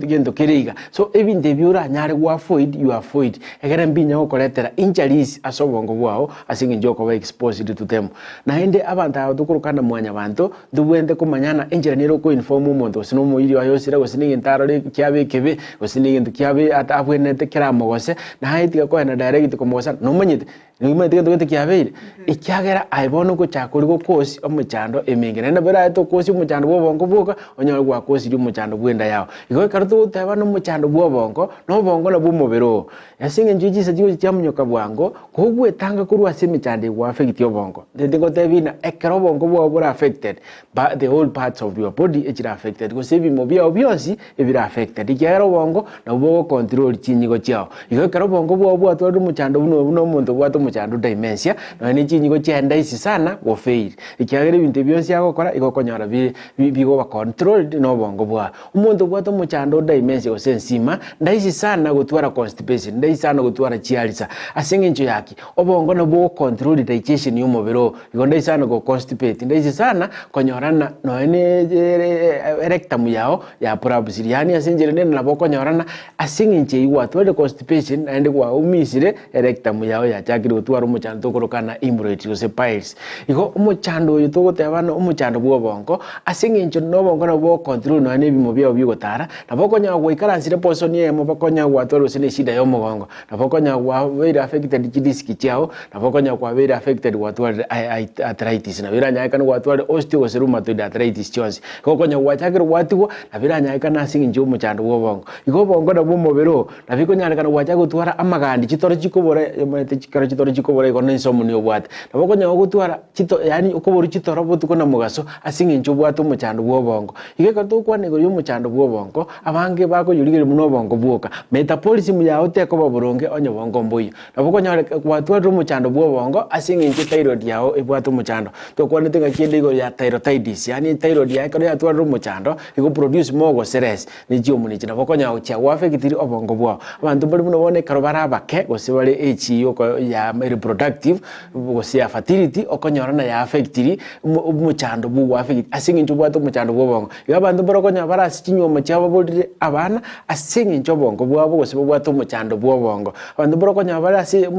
gento kere iga. So ebinto ebi oranyare go avoid, you avoid, egere mbinya gokoretera injuries ase obongo bwao. Ase engencho y'okoba exposed to them. Naende abanto aba tokorokana mwanyabanto, ntobwenerete komanya ng'a enchera nere okoinform omonto gose na omoiri oye osire gose na egento arore kiabe ekebe, gose na egento kiabe ata abwenerete keramogose, naye tiga koenda direct komogosa nomanyete, nomanyete egento gete kiabeire? Ekiagera aye bono ogochaka oria gokosi omechando emenge. Naende nabo eraye tokosia omochando bwa obongo bwoka, onyore gwakosirie omochando bwa enda yao. Igo ekero togoteba na omochando bwa obongo, na obongo nabwo omobere oo. Ase engencho ye chinsa chigocha chiamonyoka bwango, kogwetanga korwa ase emechando egoaffecti obongo. Ntete ngotebi ng'a ekero obongo bwao bore affected, ba the whole parts of your body echire affected, gose ebimo biao bionsi ebire affected, ekiagera obongo nabwo bogocontrol chinyigo chiao. Igo ekero obongo bwao bwatwarire omochando buna oyo, buna omonto obwate omochando dementia, nonya ne chinyigo chiaye ndaisi sana gofail, ekiagera ebinto ebi bionsi agokora igo okonyora bire bigoba controlled na obongo bwao. Omonto obwate omochando o dementia gose ensima, ndaisi sana gotwara constipation, ndaisi sana gotwara chiarisa. Ase eng'encho ya ki? Obongo nabwo bogocontrol digestion ya omobere oo, igo ndaisi sana go constipate, ndaisi sana konyora ng'a nonya ne rectum yao ya prolapsed, yaani ase enchera ende nabo okonyora ng'a ase eng'encho eyio gwatwarire constipation naende kwaumisire erectum yao yachakire gotwara omochando tokoroka ng'a hemorrhoids gose piles. Igo omochando oyo togoteba ng'a omochando bwa obongo, ase eng'encho na obongo nabwo bogocontrol nonya na ebimo biao bigotara, nabo okonyora gwaikaransire position eyemo bakonyora gwatwarire gose na eshida ya omogongo, nabo okonyora kwabeire affected chidisc chiao, nabo okonyora kwabeire affected gwatwarire arthritis nabo eranyare. Okonyekana gwatwarire osteo gose rheumatoid arthritis chionsi. Igo okonya gwachakire gwatigwa, nabo eranyarekane ase eng'encho ya omochando bwa obongo. Igo obongo nabwo omobere oo, nabo ekonyarekana gwachaka gotwara amagandi, chitoro chikobora omanyete ekero chitoro chikobora igo na insomnia obwate. Nabo okonyora gotwara chito yaani okoborwa chitoro botuko na mogaso ase eng'encho obwate omochando bwa obongo. Igo ekero togokwana igoro ya omochando bwa obongo, abange bakoyorigereria buna obongo bwoka. Metabolism yago tekoba boronge onye obongo mboiyo. Nabo okonyora gwatwarire omochando bwa obongo ase eng'encho ethyroid yago ebwate omochando. Twakwanete ng'aki ende igoro ya thyrotitis, yaani ethyroid yaye ekero yatwarire omochando, ego produce more gose less, ne chihormone echi nabo okonyora gochia goaffectiri obongo bwao. Abanto mbare buna bono ekero bare abake gose bare age yoko ya reproductive gose ya fertility, okonyora na yaaffectiri omochando bwo goaffect ase eng'encho obwate omochando bwa obongo. Igo abanto mbare okonyora bare ase chinywomo chiabo baborire abana ase eng'encho obongo bwabo gose babwate omochando bwa obongo. Abanto mbare okonyora bare ase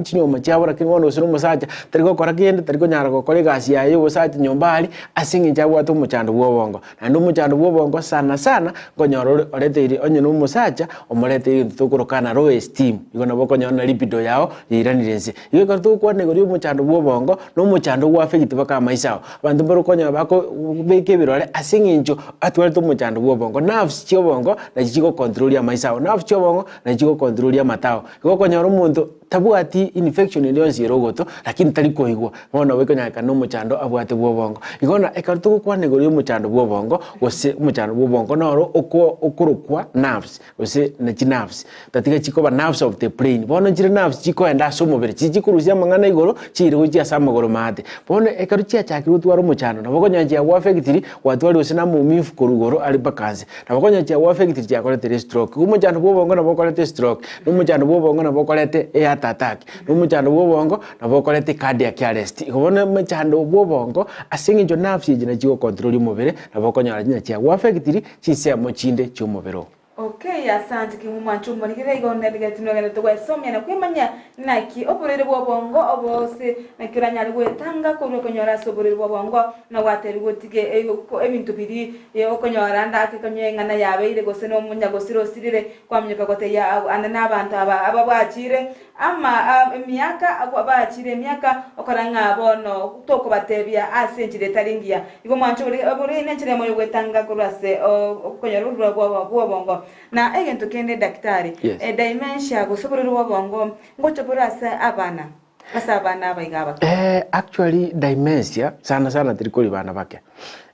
chinywomo chiabo lakini bono gose na omosacha tari gokora kende, tari konyara gokora egasi yaye ya obosacha nyomba aria ase eng'encho abwate omochando bwa obongo. Naende omochando bwa obongo sana sana nkonyora ore oreteire onye na omosacha omoreteire egento tokoroka na low esteem, igo nabo okonyora na libido yao yairanire inse. Igo ekero togokwana igoro ya omochando bwa obongo, na omochando goaffect mpaka amaiso ao. Abanto mbare okonyora bako beka ebirore ase eng'encho atwarete omochando bwa obongo. Nerves chia obongo nachi chigocontrol amaiso ao, nerves chia obongo nachi chigocontrol amato ao. Igo okonyora omonto tabwati infection ende yonsi ere ogoto, lakini tari koigwa, bono nabo ekonyarekana na omochando abwate bwa obongo. Igo na ekero togokwana igoro ya omochando bwa obongo, gose omochando bwa obongo noro oko okorokwa nerves, gose na chinerves, tatiga chikoba nerves of the brain. Bono nchire nerves chikoenda ase omobere, chiria chikorusia amang'ana igoro, chiire gochia ase amagoro maate. Bono ekero chiachakire gotwara omochando, nabo okonyora chiagoaffectiri, gwatwarire gose na amaumivu korwa igoro are mpaka nse. Nabo okonyora chiagoaffectiri chiakoretire estroke. Igo omochando bwa obongo nabo okoreta estroke, na omochando bwa obongo nabo okorete eheart attack, na omochando bwa obongo nabo okorete cardiac arrest. Igo bono omochando bwa obongo ase eng'encho nerves echi nachi chigocontrol omobere, nabo okonyora ng'a chiagoaffectiri chinsemo chinde chi'omobere oo. Okay, asante kegima omwancho omorigere igo nebigetu nogenderete gwesomia na kwemanyia naki oborwaire bw'obongo obose naki oranyare gwetanga korwa okonyora ase oborwaire bw'obongo na gwatebiwa otige ebinto biria okonyora ande ake konye eng'ana yabeire gose nomonyagosira osirire kwaminyoka gotebia ande nabanto aba ababwachire Ama emiaka bachire emiaka okora ng'a bono tokobatebia ase enchera etari engiya. Igo mwanche ore nenchera eyemo y'ogwetanga korwa ase okonyora oborwaire bw'obongo. Na egento kende daktari, Yes. dementia gose oborwaire bw'obongo ngocha bore ase abana, ase abana aba iga abake. Actually dementia sana sana teri kori bana bake.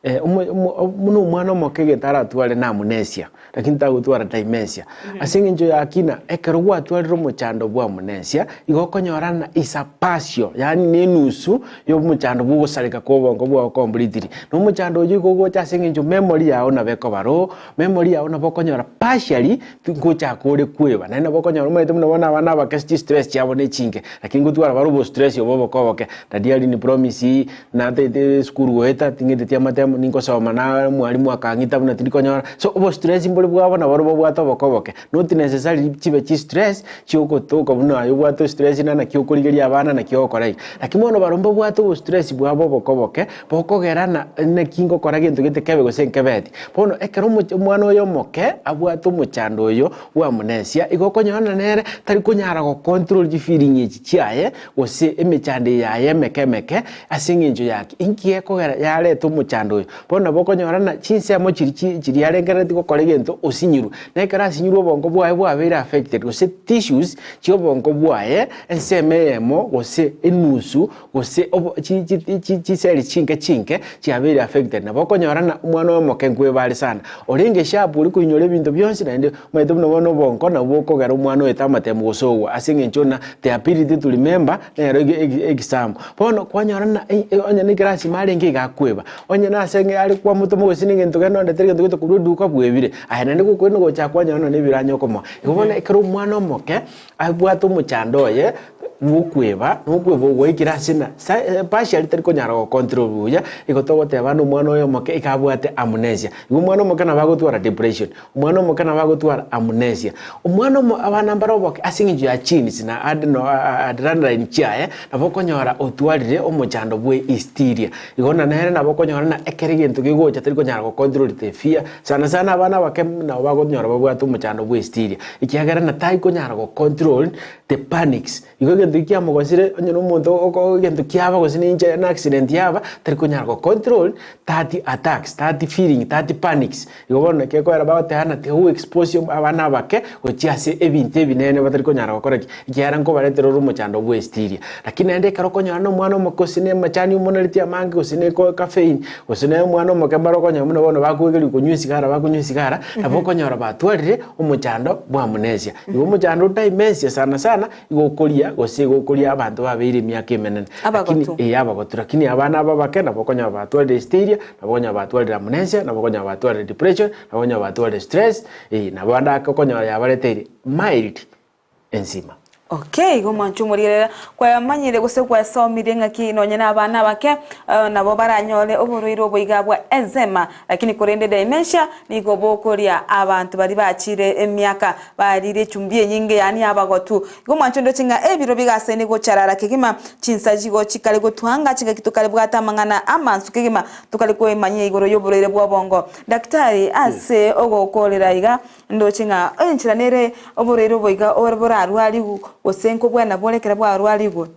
Buna omwana omoke egento aratware na amnesia, lakini tagotwara dementia. Ase eng'encho ya kina, ekero gwatwarire omochando bwa amnesia, igo okonyora ng'a is a partial, yaani na enusu ya omochando bwa ogosareka kwa obongo bwao completely. Na omochando oyio igo ogocha ase eng'encho memory yao nabo ekoba low, memory yao nabo okonyora partially ngochaka ore kweba, naende nabo okonyora omanyete buna bono abana abake chistress chiabo ne chinke, lakini ngotwara bare obostress obo oboke oboke, daddy alinipromise Natete esukuru goeta ting'eteti amatemo ninkosoma na omwalimu akang'ita buna tindi konyora. So obostress mbore bwabo naboro bobwate oboke oboke. Not necessarily chibe chistress chiogotoka buna aye obwate estress na naki okorigeria abana naki ogokora iga. Lakini bono barobwo mbabwate obostress bwabo oboke oboke bokogera na naki ngokora gento gete kebe gose nkebeti. Bono ekero omoch omwana oyo omoke abwate omochando oyo bwa amnesia igo okonyora nere tari konyara gocontrol chifeeling echi chiaye gose emechando eye yaye emeke emeke, ase engencho yaki? Inki gekogera yareta omochando oyo? Bono nabo okonyora ng'a chinsemo chiria chi chiria arengereretie gokora egento osinyirwe, na ekero asinyirwe obongo bwaye bwabeire affected gose tissues chi'obongo bwaye ensemo eyemo gose enusu gose obo chi chi chi chiseli chinke chinke chiabeire affected. Nabo okonyora ng'a omwana oyo omoke nkweba are sana, orenge sharp ore koinyora ebinto bionsi naende Omanyete buna bono obonko nabwo bokogera omwana oete amatemo gose ogwa, ase eng'encho ng'a the ability to remember nero egisamu. Bono kwanyora ng'a onye na ekerasi ime arenge iga akweba, onye na ase are kwamotoma gose na egento kende ondetere egento gete korwa eduka bwebire, aye naende gokoenda gocha kwanyora nonye na ebiranya okomoa. Igo bono ekero omwana omoke abwate omochando oye bw'okweba, na okweba ogoikire ase ng'a sa partially tari konyara gocontrol buya, igo togoteba ng'a omwana oyo omoke iga abwate amnesia. Igo omwana omoke nabo agotwara depression. Omwana omoke nabo agotwara amnesia. Omwana omo abana mbare oboke ase eng'encho ya genes na adeno adrenaline chiaye, nabo okonyora otwarire omochando bwe hysteria. Igo na nere nabo okonyora ng'a ekero egento kegocha tari konyara gocontrol the fear, sana sana abana abake nabo bagonyora babwate omochando bwe hysteria, ekiagera ng'a tari konyara gocontrol the panics. Igo egento. Egento ekio kiamogosire, onye na omonto oko egento kiaba gose na enchera na accident yaba, tari konyara go control that attacks, that feeling, that panics. Igo bono naki ekoera bagoteba ng'a tiga go expose abana abake gochia ase ebinto ebinene batari konyara gokora ki? Ekiagera nkobaretera ore omochando bwa hysteria. Lakini naende ekero okonyora na omwana omoke gose na amachani omonereti amange gose na eko caffeine, gose na omwana omoke mbare okonyora buna bono bakoegerigwa konywa esigara bakonywa esigara, nabo okonyora batwarire omochando bwa amnesia. Igo omochando o dementia sana sana igo okoria gose igo okoria abanto babeire emiaka emenene. Lakini Abagotu. eh abagotu, lakini abana aba abake nabo okonyora batwarire hysteria, nabo okonyora batwarire amnesia, nabo okonyora batwarire depression, nabo okonyora batwarire stress, eh nabo ande ake okonyora yabareteire mild ensima. Okay, igo mwanche omorigerera kwamanyire gose gwasomirie ng'aki nonye na abana abake eh, nabo baranyore oborwaire obo iga bwa eczema, lakini korende dementia nigo bokoria abanto baria bachire emiaka barire echumbi enyinge yaani abagotu. Igo mwanche ondoche ng'a ebiro bigasaine gocharara kegima, chinsa chigo chikare gotwanga chingaki tokare bwate amang'ana amansu kegima tokare koemanyia igoro y'oborwaire bw'obongo. Daktari ase ogokorera iga Ndoche ng'a enchera nere oborwaire obo iga ore borarwarigwe, gose nkobwena bore ekero bwarwarigwe.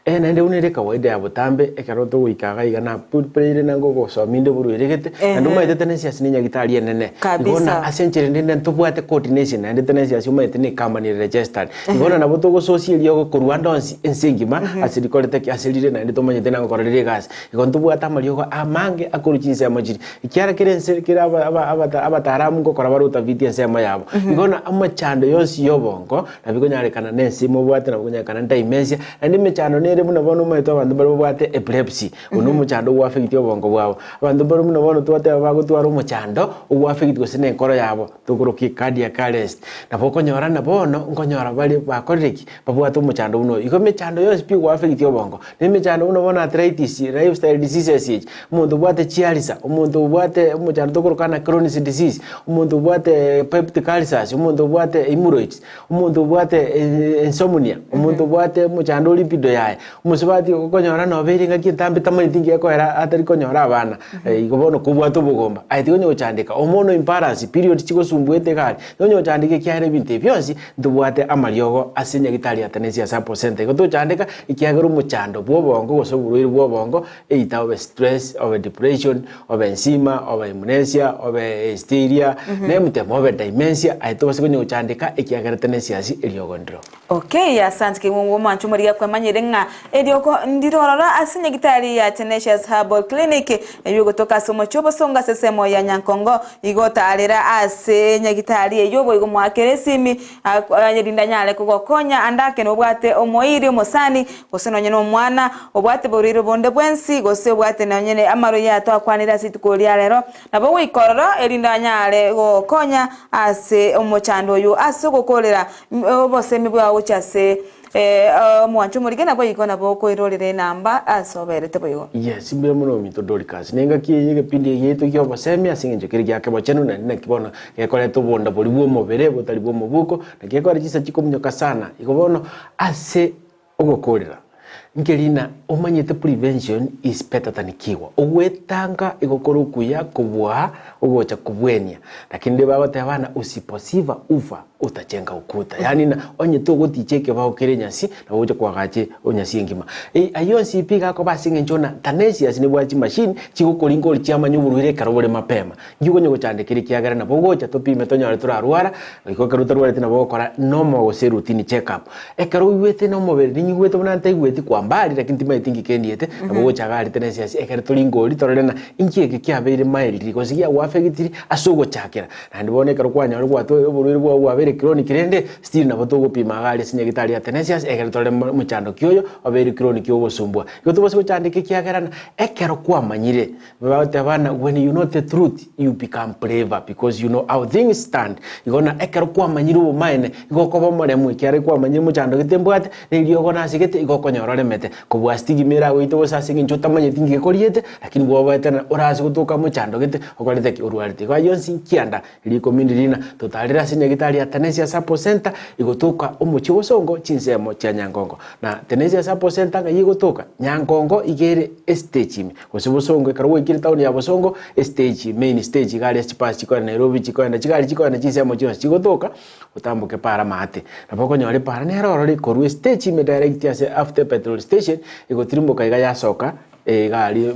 Eh, naende buna ere kawaida ya botambe, ekero togoika iga iga napureire na ngogosomia inde oborwaire gete, naende omanyete Tenacious ne nyagitari enene. Igo na Kabisa. ase enchera ende nde ntobwate coordination naende Tenacious omanyete ne ecompany ere registered. Igo na nabo togososia eriogo korwa ande onsi ense engima, ase rikorete ki ase rire naende tomanyete na ngokora rire egasi. Igo ntobwate amariogo amange akorwa chinsemo chiria. Ekiagera kera ense kera aba aba abata abataalamu ngokora bare utafiti ensemo yabo. Igo na amachando yonsi y'obongo nabo ikonyarekana na ense mobwate nabo ikonyarekana na dementia, naende emechando nere buna bono omanyete abanto mbare babwate epilepsy, oyo na omochando ogoaffect obongo bwabo. Abanto mbare buna bono twateba bagotwara omochando ogoaffect gose na enkoro yabo, tokoroka cardiac arrest. Nabo okonyora na bono nkonyora bare bakorire ki? Babwate omochando buna oyo. Igo emechando yonsi pi egoaffect obongo, na emechando buna bono arthritis, lifestyle diseases echi, omonto obwate chiarisa, omonto obwate omochando tokoroka na Crohn's disease, omonto obwate peptic ulcers, omonto obwate hemorrhoids, omonto obwate insomnia, omonto obwate omochando o libido yaye, omosubati okonyora nobeire engaki entambe tamanyeti nki ekoera atari konyora abana, igo bono kobwate obogomba, aye tiga onye gochandeka, hormonal imbalance, period chigosumbuete iga aria, tiga onye gochandeka ekiagera ebinto ebi bionsi Ntobwate amariogo ase nyagitari ya Tenesia Herbal Centre. Igo tochandeka ekiagera omochando bw'obongo gose oborwaire bw'obongo either obe stress, obe depression, obe ensima, obe amnesia, obe hysteria, name them, obe dementia, aye tobase konya gochandeka ekiagera Tenesias eriogo ndiro. Okay, asante kegima omwancho omorigia kwemanyire ng'a eriogo ndiro ororo ase nyagitari ya Tenacious Herbal Clinic eyio egotoka ase omochie obosongo ase esemo ya Nyankongo Igo tarera ase nyagitari eyio boigo moakere esimi, erinde anyare kogokonya ande ake nobwate omoiri omosani, gose nonye nomwana, obwate borwaire bonde bwensi, gose obwate nonye ne amarwaire aya twakwanire ase rituko ria rero. Nabo goika ororo, erinde anyare gogokonya ase omochando oyio ase ogokorera obosemi bwao gochia ase Omwancho omorike naboigo nabo okoirorera enamba ase oberete boigo. Yes, mbuya mono ominto Dorcas. Nengaki eye egepindi eke giaito ki'obosemi ase eng'encho kere giake bochenu naende naki bono gekoreta obonda boria bw'omobere botari bw'omobuko, naki gekora chinsa chikominyoka sana. Igo bono ase ogokorera nkeri ng'a omanyete prevention is better than cure. Ogwetanga igo kore okuya kobua ogocha kobwenia. Lakini riria bagoteba ng'a usiposiva ufa Otachenga ukuta, yaani ng'a onye togoticha ekebao kere enyasi, nabo ogocha koagacha enyasi engima. Ei ayio onsi pi iga akoba ase eng'encho ng'a Thanasius nebwate chimashini chigokoringa ore chiamanya oborwaire ekero bore mapema. Nki okonya gochandekera ekiagera nabo ogocha topime tonyore torarwara, igo ekero otarwareti nabo ogokora normal gose routine check up. Ekero oigwete na omobere ninyigwete buna ntaigweti kwa mbali lakini timanyeti nki kendiete, nabo ogocha iga aria Thanasius ekere toringe oria torore ng'a inki eke kiabeire mildly gose giagoaffectiri ase ogochakera. Naende bono ekero kwanyora gwatwa oborwaire bwao bwabeire chronic rende, still nabo togopima iga aria ase nyagetari ya Tenacious ekero tore mochando ki oyo obeire chronic ogosumbua. Igo tobase gochandeka ekiagera ng'a ekero kwamanyire, bagoteba ng'a when you know the truth you become braver because you know how things stand. Igo na ekero kwamanyire obomaene, igo okoba omoremu ekiagera kwamanyire mochando gete mbwate, na eriogo nasegete igo okonyora oremere. otemete kobua stigma eragoite gose ase eng'encho otamanyeti nki gekoriete lakini bwoboete na orase gotoka mochando gete okorete ki? Orwarete. Igo ayio onsi nkianda rikomi ndirina totarire ase nyagitari ya Tenesia Support Center igotoka omochie bosongo chinsemo chia Nyangongo. Na Tenesia Support Center ng'ai egotoka? Nyangongo iga ere estage ime gose bosongo ekero gwaikire town ya bosongo estage main stage iga aria chibus chikoenda Nairobi chikoenda chigari chikoenda chinsemo chionsi chigotoka otamboke para maate. Nabo okonyora epara nere ororo ekorwa estage ime direct ase after petrol station egotirimboka iga yasoka iga aria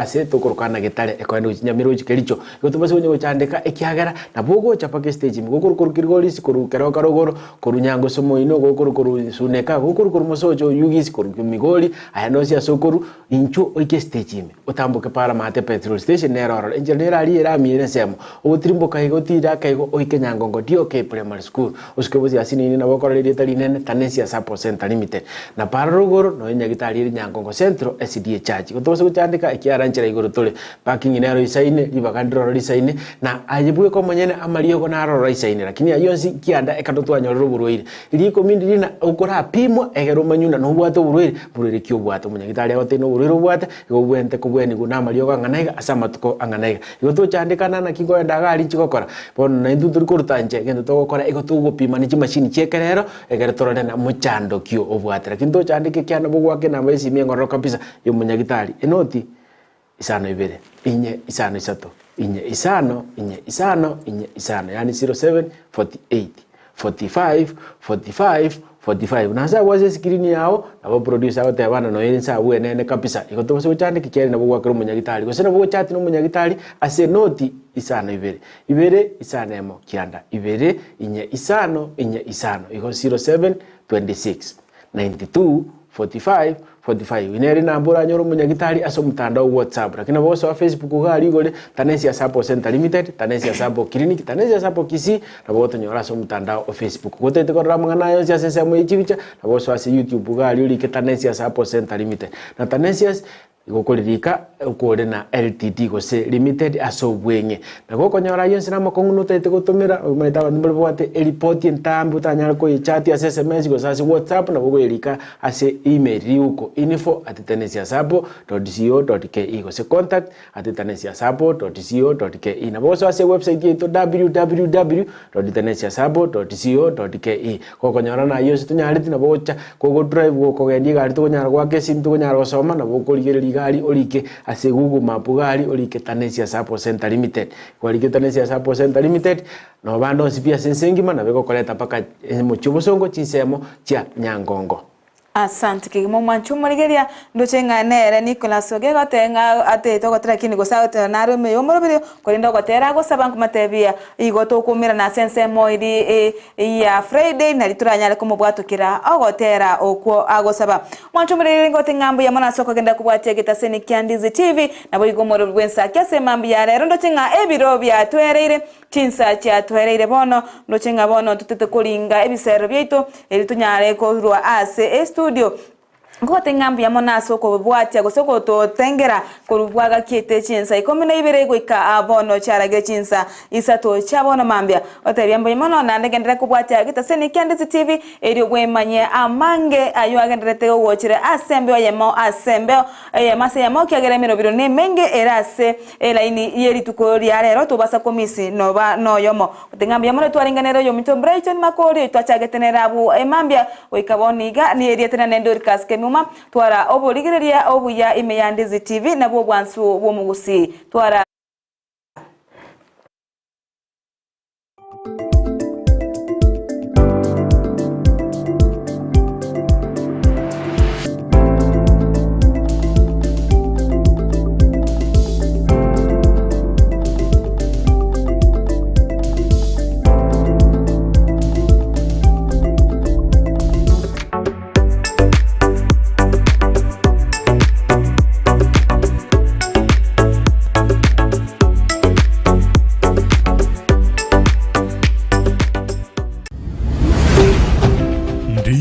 ase tokoroka ng'a Getare ekoenda gochia Nyamira gochia Kericho. Igo tobase konya gochandeka ekiagera nabo ogocha mpaka estage ime gokorwa korwa Kilgoris korwa Keroka rogoro korwa Nyangoso moino gokorwa korwa Suneka gokorwa korwa Mosocho Oyugis korwa Migori aya nonsi ase okorwa inchuo oike estage ime otamboke para maate petrol station nere ororo enchera nere aria erami ere ensemo ogotirimboka iga otire ake igo oike Nyangongo DOK Primary School osuke bosio ase nini nabo okorora erieta rinene Tanesia Support Centre Limited na para rogoro nonya nyagitari ere Nyangongo Central SDA Church igo tobase gochandeka ekiagera nchera igoro tore parking nero isaine ribaga ndiroro risaine na aye bweka omonyene amariogo naroro aisaine lakini ayio onsi kianda ekero twanyorire oborwaire Rikomi ndiri na okorapimwa egere omanywe ng'a nobwate oborwaire, mborwaire ki obwate. Omonyagitari agotebia noborwaire obwate, igo obwenerete kobwenigwa namariogo ang'ana iga ase amatuko ang'ana iga. Igo tochandekana naki nkoenda iga aria inche gokora. Bono na intwe tori koruta inche, egento togokora igo togopima ne chimashini chia ekerero, egere torore ng'a mochando ki obwate. Lakini tochandeke ekiagera nabo ogoaka enamba ya esimi engororo kabisa ya omonyagitari, enoti isano ibere, inye isano isato, inye isano, inye isano, inye isano, yaani 07 48 45 45 45. Na ase agwo ase escreen yao, nabo producer agoteba bana noyo inse abwo enene kabisa. Igo tobase gochandeka ekiagera nabo ogwakera omonyagitari, gose nabo ogochati na omonyagitari ase enoti isano ibere, ibere isano emo kianda, ibere inye isano, inye isano, igo 07 26 92 45 45 Eye nere enamba oranyore omonyagitari ase omotandao o WhatsApp lakini nabo ogosoa Facebook iga aria igore Tanesia Sacco Centre Limited, Tanesia Sacco Clinic, Tanesia Sacco Kisii nabo ogotonyora ase omotandao o Facebook. Gotagete korora amang'ana aya yonsi ase ensemo ye chibicha nabo osoe ase YouTube iga aria orike Tanesia Sacco Centre Limited na Tanesias Igo okoririka okore na Ltd gose Limited ase obweng'e. Na gokonyora ayio onsi namakong'u notagete gotomera, omanyete abanto mbare babwate eripoti entambe otanyare koyechatia ase sms gose ase WhatsApp nabo okoyerika ase email riuko info@tenesiasacco.co.ke gose contact@tenesiasacco.co.ke. Nabo ogosoa ase ewebsite yaito www.tenesiasacco.co.ke. Gokonyora naye ase tonyareti nabo ogocha kogodrive gokogendia egari tokonyara goaka esimi tokonyara gosoma nabo okorigereria egari orike ase google map gari orike Tanesia Sacco Centre Limited. Kwarikire Tanesia Sacco Centre Limited nabo bande onsi pi ase ense engima nabo egokoreta mpaka omochie obosongo chinsemo chia Nyangongo. Asante kegima omwanchi omorigeria, ndoche ng'a nere Nicholas oge goteba ng'a atete ogotera lakini gose agotera naro ime y'omorobiri, korende ogotera agosaba nkomotebia igo tokoumerana ase ensemo eri ya Friday nari toranyare komobwatokera ogotera okwo agosaba. Omwanchi omorigereria ngote ng'a mbuya mono ase okogenda kobwatia egetaseni kia Ndizi TV, naboigo omorobiri bw'ensaki ase mambia ya rero ndoche ng'a ebiro biatwereire Chinsa chiatoereire bono, ndoche ng'a bono ntotete koringa ebiserero biaito, erio tonyare korua ase estudio. Nkogote ng'a mbuya mono ase okobwatia gose ogototengera korwa bwagakiete chinsa ikomi na ibere goika bono chiaragire chinsa isato chia bono mambia. Gotebia mbuya mono naende genderera kobwatia getaseni kia Ndisi TV erio bwemanyie amange ayio agendererete gogochera ase embeo eyemo ase embeo eyemo ase eyemo ekiagera emerobiro nemenge ere ase Elaini ye rituko ria rero tobasa komisi noba noyomo. Gote ng'a mbuya mono twarenganere oyominto Brighton Makori oyio twachagete nere abwo emambia goika bono iga niye erieta riane Dorcas Kemuma. Twara oborigereria obuya ime ya Ndizi TV nabwo obwansu bw'omogusii. Twara.